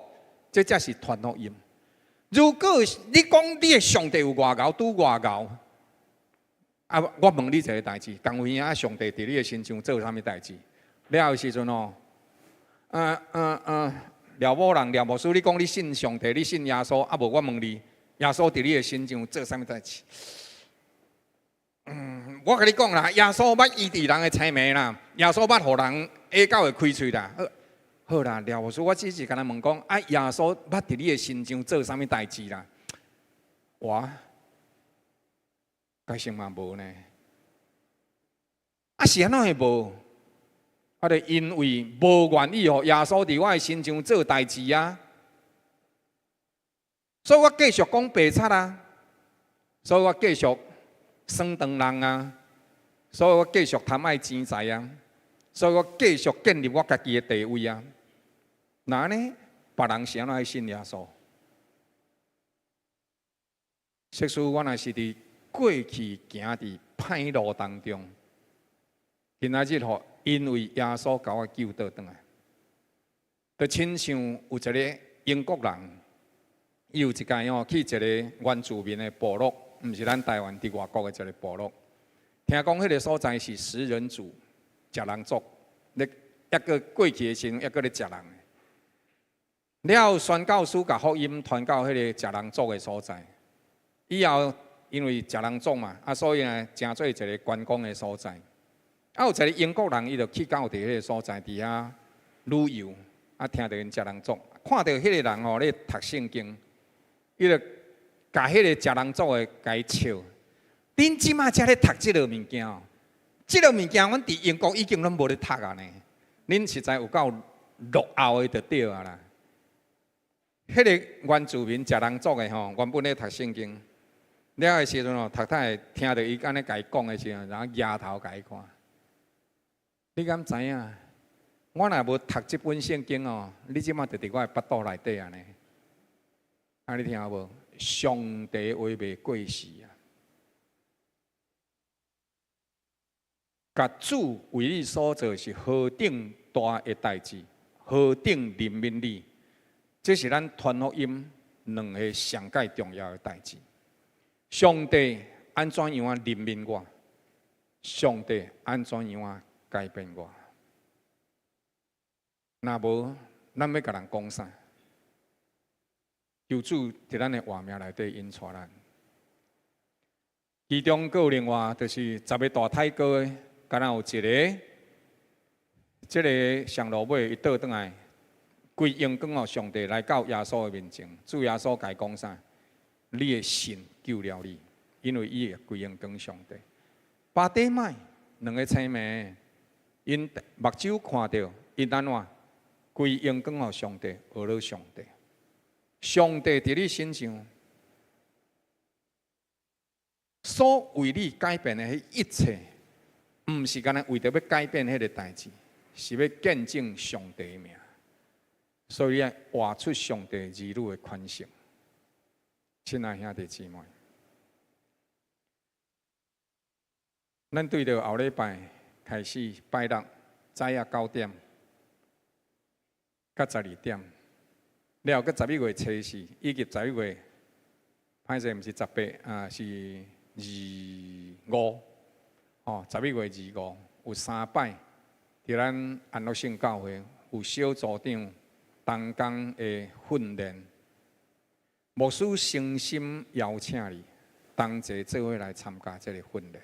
這才是傳福音。如果你講你的上帝有偌𠢕，拄偌𠢕，啊，我問你一个代誌，共有影啊，上帝佇你的身上做啥物代誌？了的時陣哦，廖某人、廖牧師，你講你信上帝，你信耶穌，啊無我問你，耶穌佇你的身上做啥物代誌？我共你講啦，耶穌捌醫治人的青盲啦，耶穌捌予人啞狗會開喙啦。好，好啦，廖牧師，我只是干焦問講，啊，耶穌捌佇你的身上做啥物代誌啦？哇，確實嘛無呢。啊，是按怎會無？啊，就因為無願意予耶穌佇我的身上做代誌啊，所以我繼續講白賊啊，所以我繼續耍長人啊，所以我繼續貪愛錢財啊，所以我繼續建立我家己的地位啊。那呢，別人是按怎去信耶穌？即使我若是佇過去行佇歹路當中，今仔日吼，因為耶穌共我救倒轉來，就親像有一个英國人，伊有一擺吼去一个原住民的部落，毋是咱台灣佇外國的一个部落。聽講彼个所在是食人族、食人族，咧抑閣過去的時陣，抑閣咧食人。了後宣教師共福音傳到彼个食人族的所在，以後因為食人族嘛，啊，所以呢，成做一个觀光的所在。啊，有一个英國人，伊就去到佇彼个所在，佇遐旅遊，啊，聽著𪜶食人族，看著彼个人吼咧讀聖經，伊就共彼个食人族的共伊笑。恁這馬才咧讀這个物件哦，這个物件阮佇英國已經攏無咧讀啊呢。恁實在有夠落後的就對啊啦。彼个原住民食人族的吼，原本咧讀聖經，了的時陣吼，讀讀會聽著伊按呢共伊講的時陣，然後額頭共伊看。你敢知影？我若無讀這本聖經哦，你這馬就佇我的腹肚內底按呢。啊，你聽無？上帝話袂過時啊！共主為你所做是何等大的代誌，何等憐憫你，這是咱傳福音兩个上蓋重要的代誌。上帝按怎樣啊憐憫我？上帝按怎樣啊改變我？若無，咱欲共人講啥？求主佇咱的活命內底引帶咱。其中閣有另外，就是十个大太哥的，敢若有一个，這个上落尾伊倒轉來，歸榮光予上帝來到耶穌的面前，主耶穌共伊講啥？你的信救了你，因為伊會歸榮光上帝。巴底買兩个青盲，𪜶目睭看著，𪜶按怎歸榮光予上帝，學了上帝。上帝佇你身上所為你改變的彼一切，毋是干焦為著欲改變彼个代誌，是欲見證上帝的名。所以你愛活出上帝兒女的款式。親愛兄弟姊妹，咱對著後禮拜開始拜六早仔9點到12點，了後閣11月初四以及十一月，歹勢毋是18啊，是二五，哦，11月25有三擺，佇咱安樂聖教會有小組長同工的訓練，牧師誠心邀請你同齊做伙來參加這个訓練。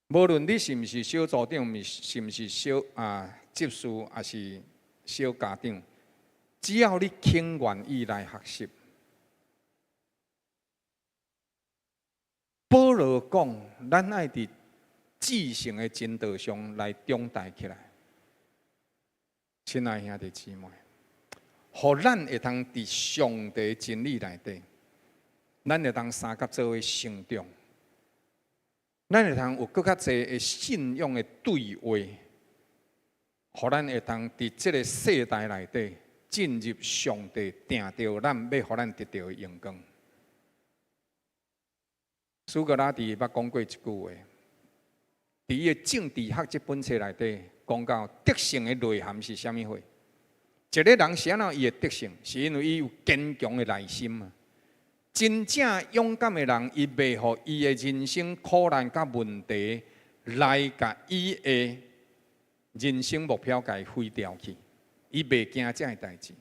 無論你是毋是小組長，毋是毋是小啊執事，抑是小家長，只要你肯願意來學習。保羅講，咱愛佇至聖的真道上來長大起來。親愛兄弟姊妹，予咱會通佇上帝真理內底，咱會當相佮做伙成長，咱會通有閣較濟的信仰的對話，予咱會通佇這个世代內底進入上帝定著咱欲予咱得著的榮光。蘇格拉底捌講過一句話，佇伊的政治學這本冊內底講到德性的內涵是啥物貨？一个人是按怎伊會得勝？是因為伊有堅強的內心啊！真正勇敢的人，伊袂予伊的人生苦難佮問題來共伊的人生目標共伊毀掉去，伊袂驚這个代誌。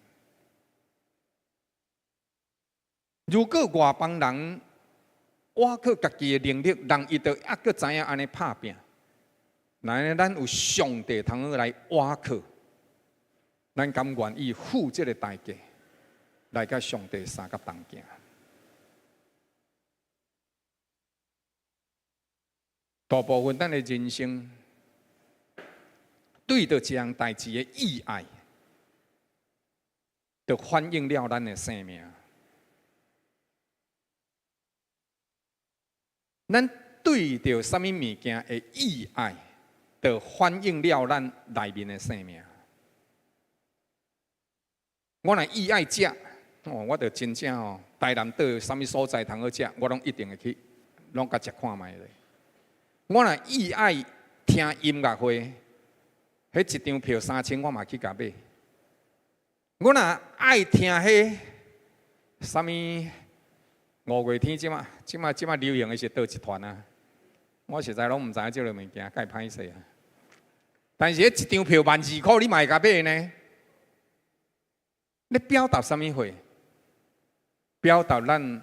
如果外邦人倚靠家己的能力，人伊就猶閣知影按呢拍拚。那咱有上帝通好來倚靠，咱敢願意付這个代價，來佮上帝相佮同行？大部分咱的人生，對著一項代誌的意愛，就反映了咱的生命。咱對著啥物物件的意愛，就反映了咱內面的生命。我若意愛食，哦，我就真正哦，台南島啥物所在通好食，我攏一定會去，攏共食看覓咧。我若意愛聽音樂會，彼一張票3000，我嘛去共買。我若愛聽彼啥物五月天，這馬這馬這馬流行的是佗一團啊？我實在攏毋知影這个物件，蓋歹勢啊！但是彼一張票12,000箍，你嘛會共買呢？咧表達啥物貨？表達咱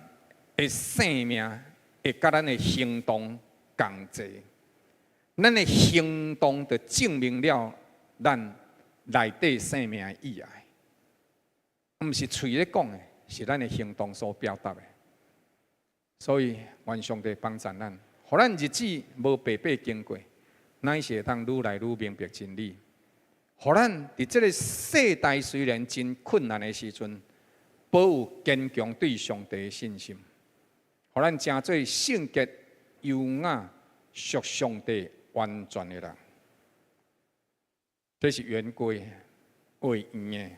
的生命會佮咱的行動仝齊，咱的行動就證明了咱內底生命的意愛，毋是喙咧講的，是咱的行動所表達的。所以，願上帝幫助咱，予咱日子無白白經過，乃是會當愈來愈明白真理。予咱佇這个世代雖然真困難的時陣，保有堅強對上帝的信心，予咱成做聖潔、優雅、屬上帝完全的人。這是圓規畫圓的。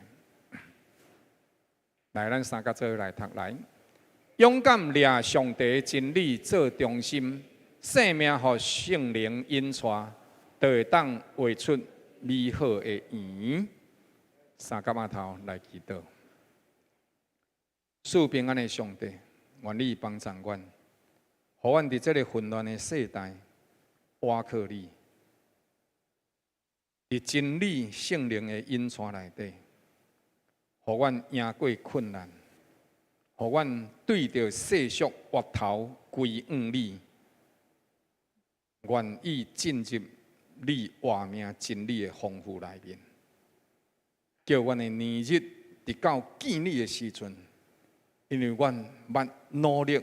來，咱三個做伙來讀來。勇敢掠上帝真理做中心，生命予聖靈引帶，就會當畫出美好的圓。三個碼頭來祈禱，賜平安的上帝，願你幫助阮，予阮佇這个混亂的世代，倚靠你，佇真理聖靈的引帶內底，予阮贏過困難。予阮對著世俗回頭歸向你，願意進入你活命真理的豐富內面，叫阮的年日直到見你的時陣，因為阮捌努力，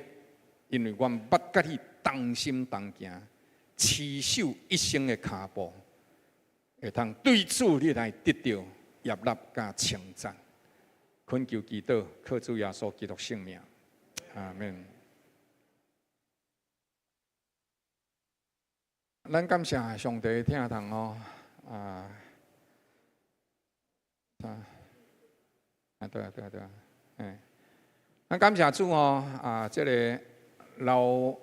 因為阮捌佮你同心同行，持守一生的跤步，會通對主你來得著悅納佮稱讚。懇求祈禱，靠主耶穌基督聖名，阿門。咱感謝上帝疼痛哦，啊，啊，啊對啊對啊對啊，哎，咱感謝主哦，啊，這个老牧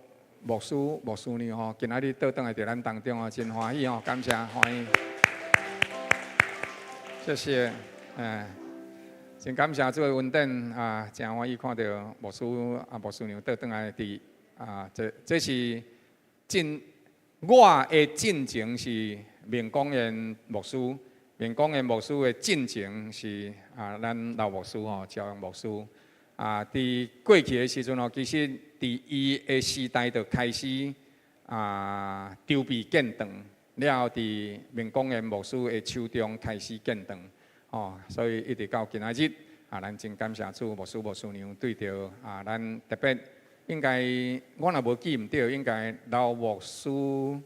師牧師娘吼，今仔日倒轉來佇咱當中哦，真歡喜哦，感謝歡喜，謝謝，哎，真感謝主的恩典啊，真歡喜看著牧師啊牧師娘倒轉來佇啊，這是進。我的進前是明光燕牧師，明光燕牧師的進前是啊，咱老牧師吼，朝陽牧師啊。佇過去的時陣吼，其實佇伊的時代就開始啊籌備建堂，了後佇明光燕牧師的手中開始建堂，吼，所以一直到今仔日啊，咱真感謝主牧師牧師娘對著啊，咱特別。應該我若無記毋對，應該老牧師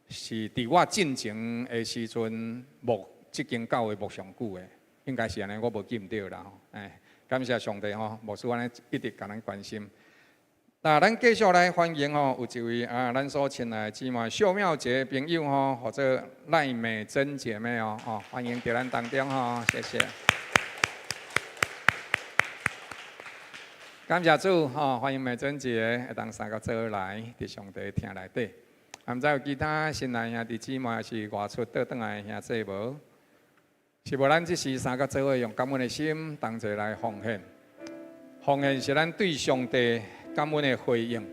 是佇我進前的時陣牧這間教會牧上久的，應該是按呢，我無記毋對啦吼。哎，感謝上帝吼，牧師按呢一直共咱關心。那咱繼續來歡迎吼，有一位啊，咱所親愛的姊妹秀妙姐朋友吼，或者賴美珍姐妹哦，哦，歡迎佇咱當中吼，謝謝。感謝主，吼！歡迎美珍姐會當三個做來，佇上帝廳內底。啊，毋知有其他新來兄弟姊妹抑是外出倒轉來的兄弟無？是無？咱這時三個做伙用感恩的心，同齊來奉獻。奉獻是咱對上帝感恩的回應，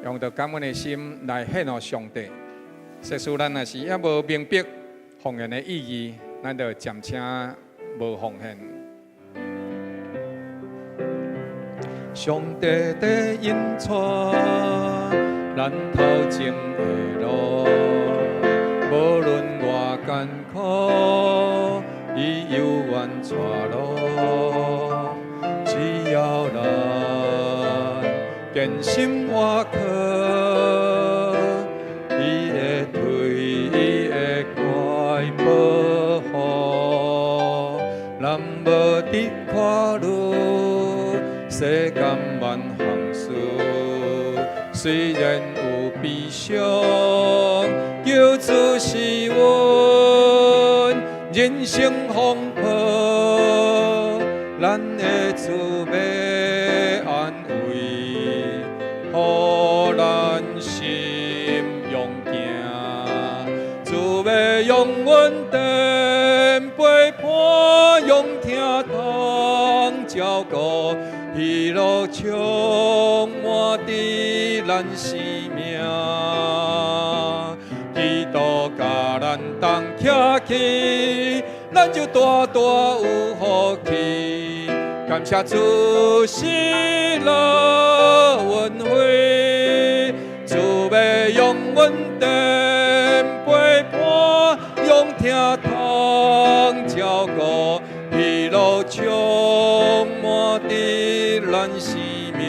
用著感恩的心來獻予上帝。即使咱若是猶無明白奉獻的意義，咱就暫且無奉獻。上帝的引帶，咱頭前的路，無論偌艱苦，伊猶原帶路。只要咱堅心倚靠，伊會推，伊會快保護，咱無佇看路。世間萬項事，雖然有悲傷，求主是阮人生風波，咱的主欲安慰，予咱心勇行，主欲用恩典陪伴，用疼痛照顧。喜樂充滿佇咱生命，基督佮咱同徛起，咱就大大有福氣。感謝主喜樂恩惠，主欲用恩典陪伴，用疼痛照顧。喜樂充滿佇咱生命，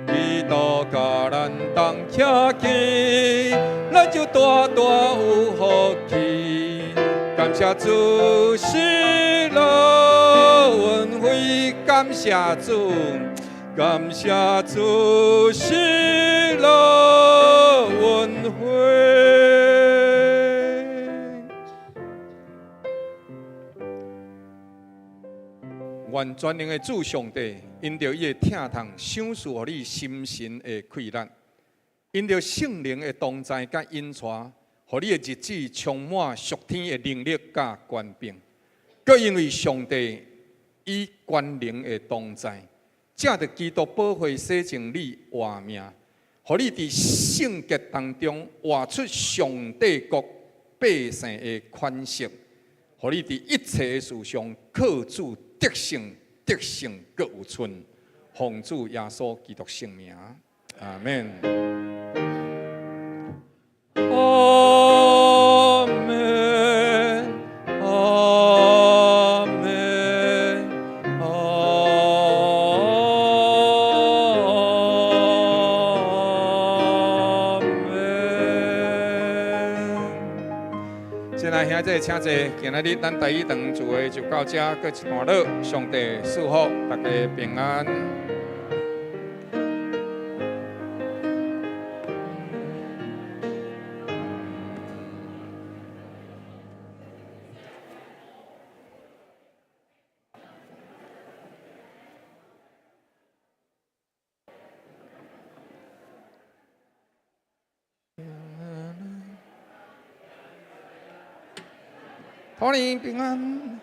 基督佮咱同徛起，咱就大大有福氣。感謝主喜樂恩惠，感謝主，感謝主喜樂恩惠。願全能的主上帝，因著伊的疼痛，賞賜予你心神的氣力；因著聖靈的同在佮引帶，予你的日子充滿屬天的能力佮權柄。閣因為上帝以權能的同在，藉著基督寶血洗淨你活命，予你佇聖潔當中活出上帝國百姓的款式，予你佇一切的事上靠主得勝，得勝閣有剩，奉主耶穌基督聖名，阿門。阿門，阿門，阿門。親愛兄兄弟請坐，今仔日咱台語堂聚會就到這，閣一段落，上帝賜福，大家平安。托尼平安。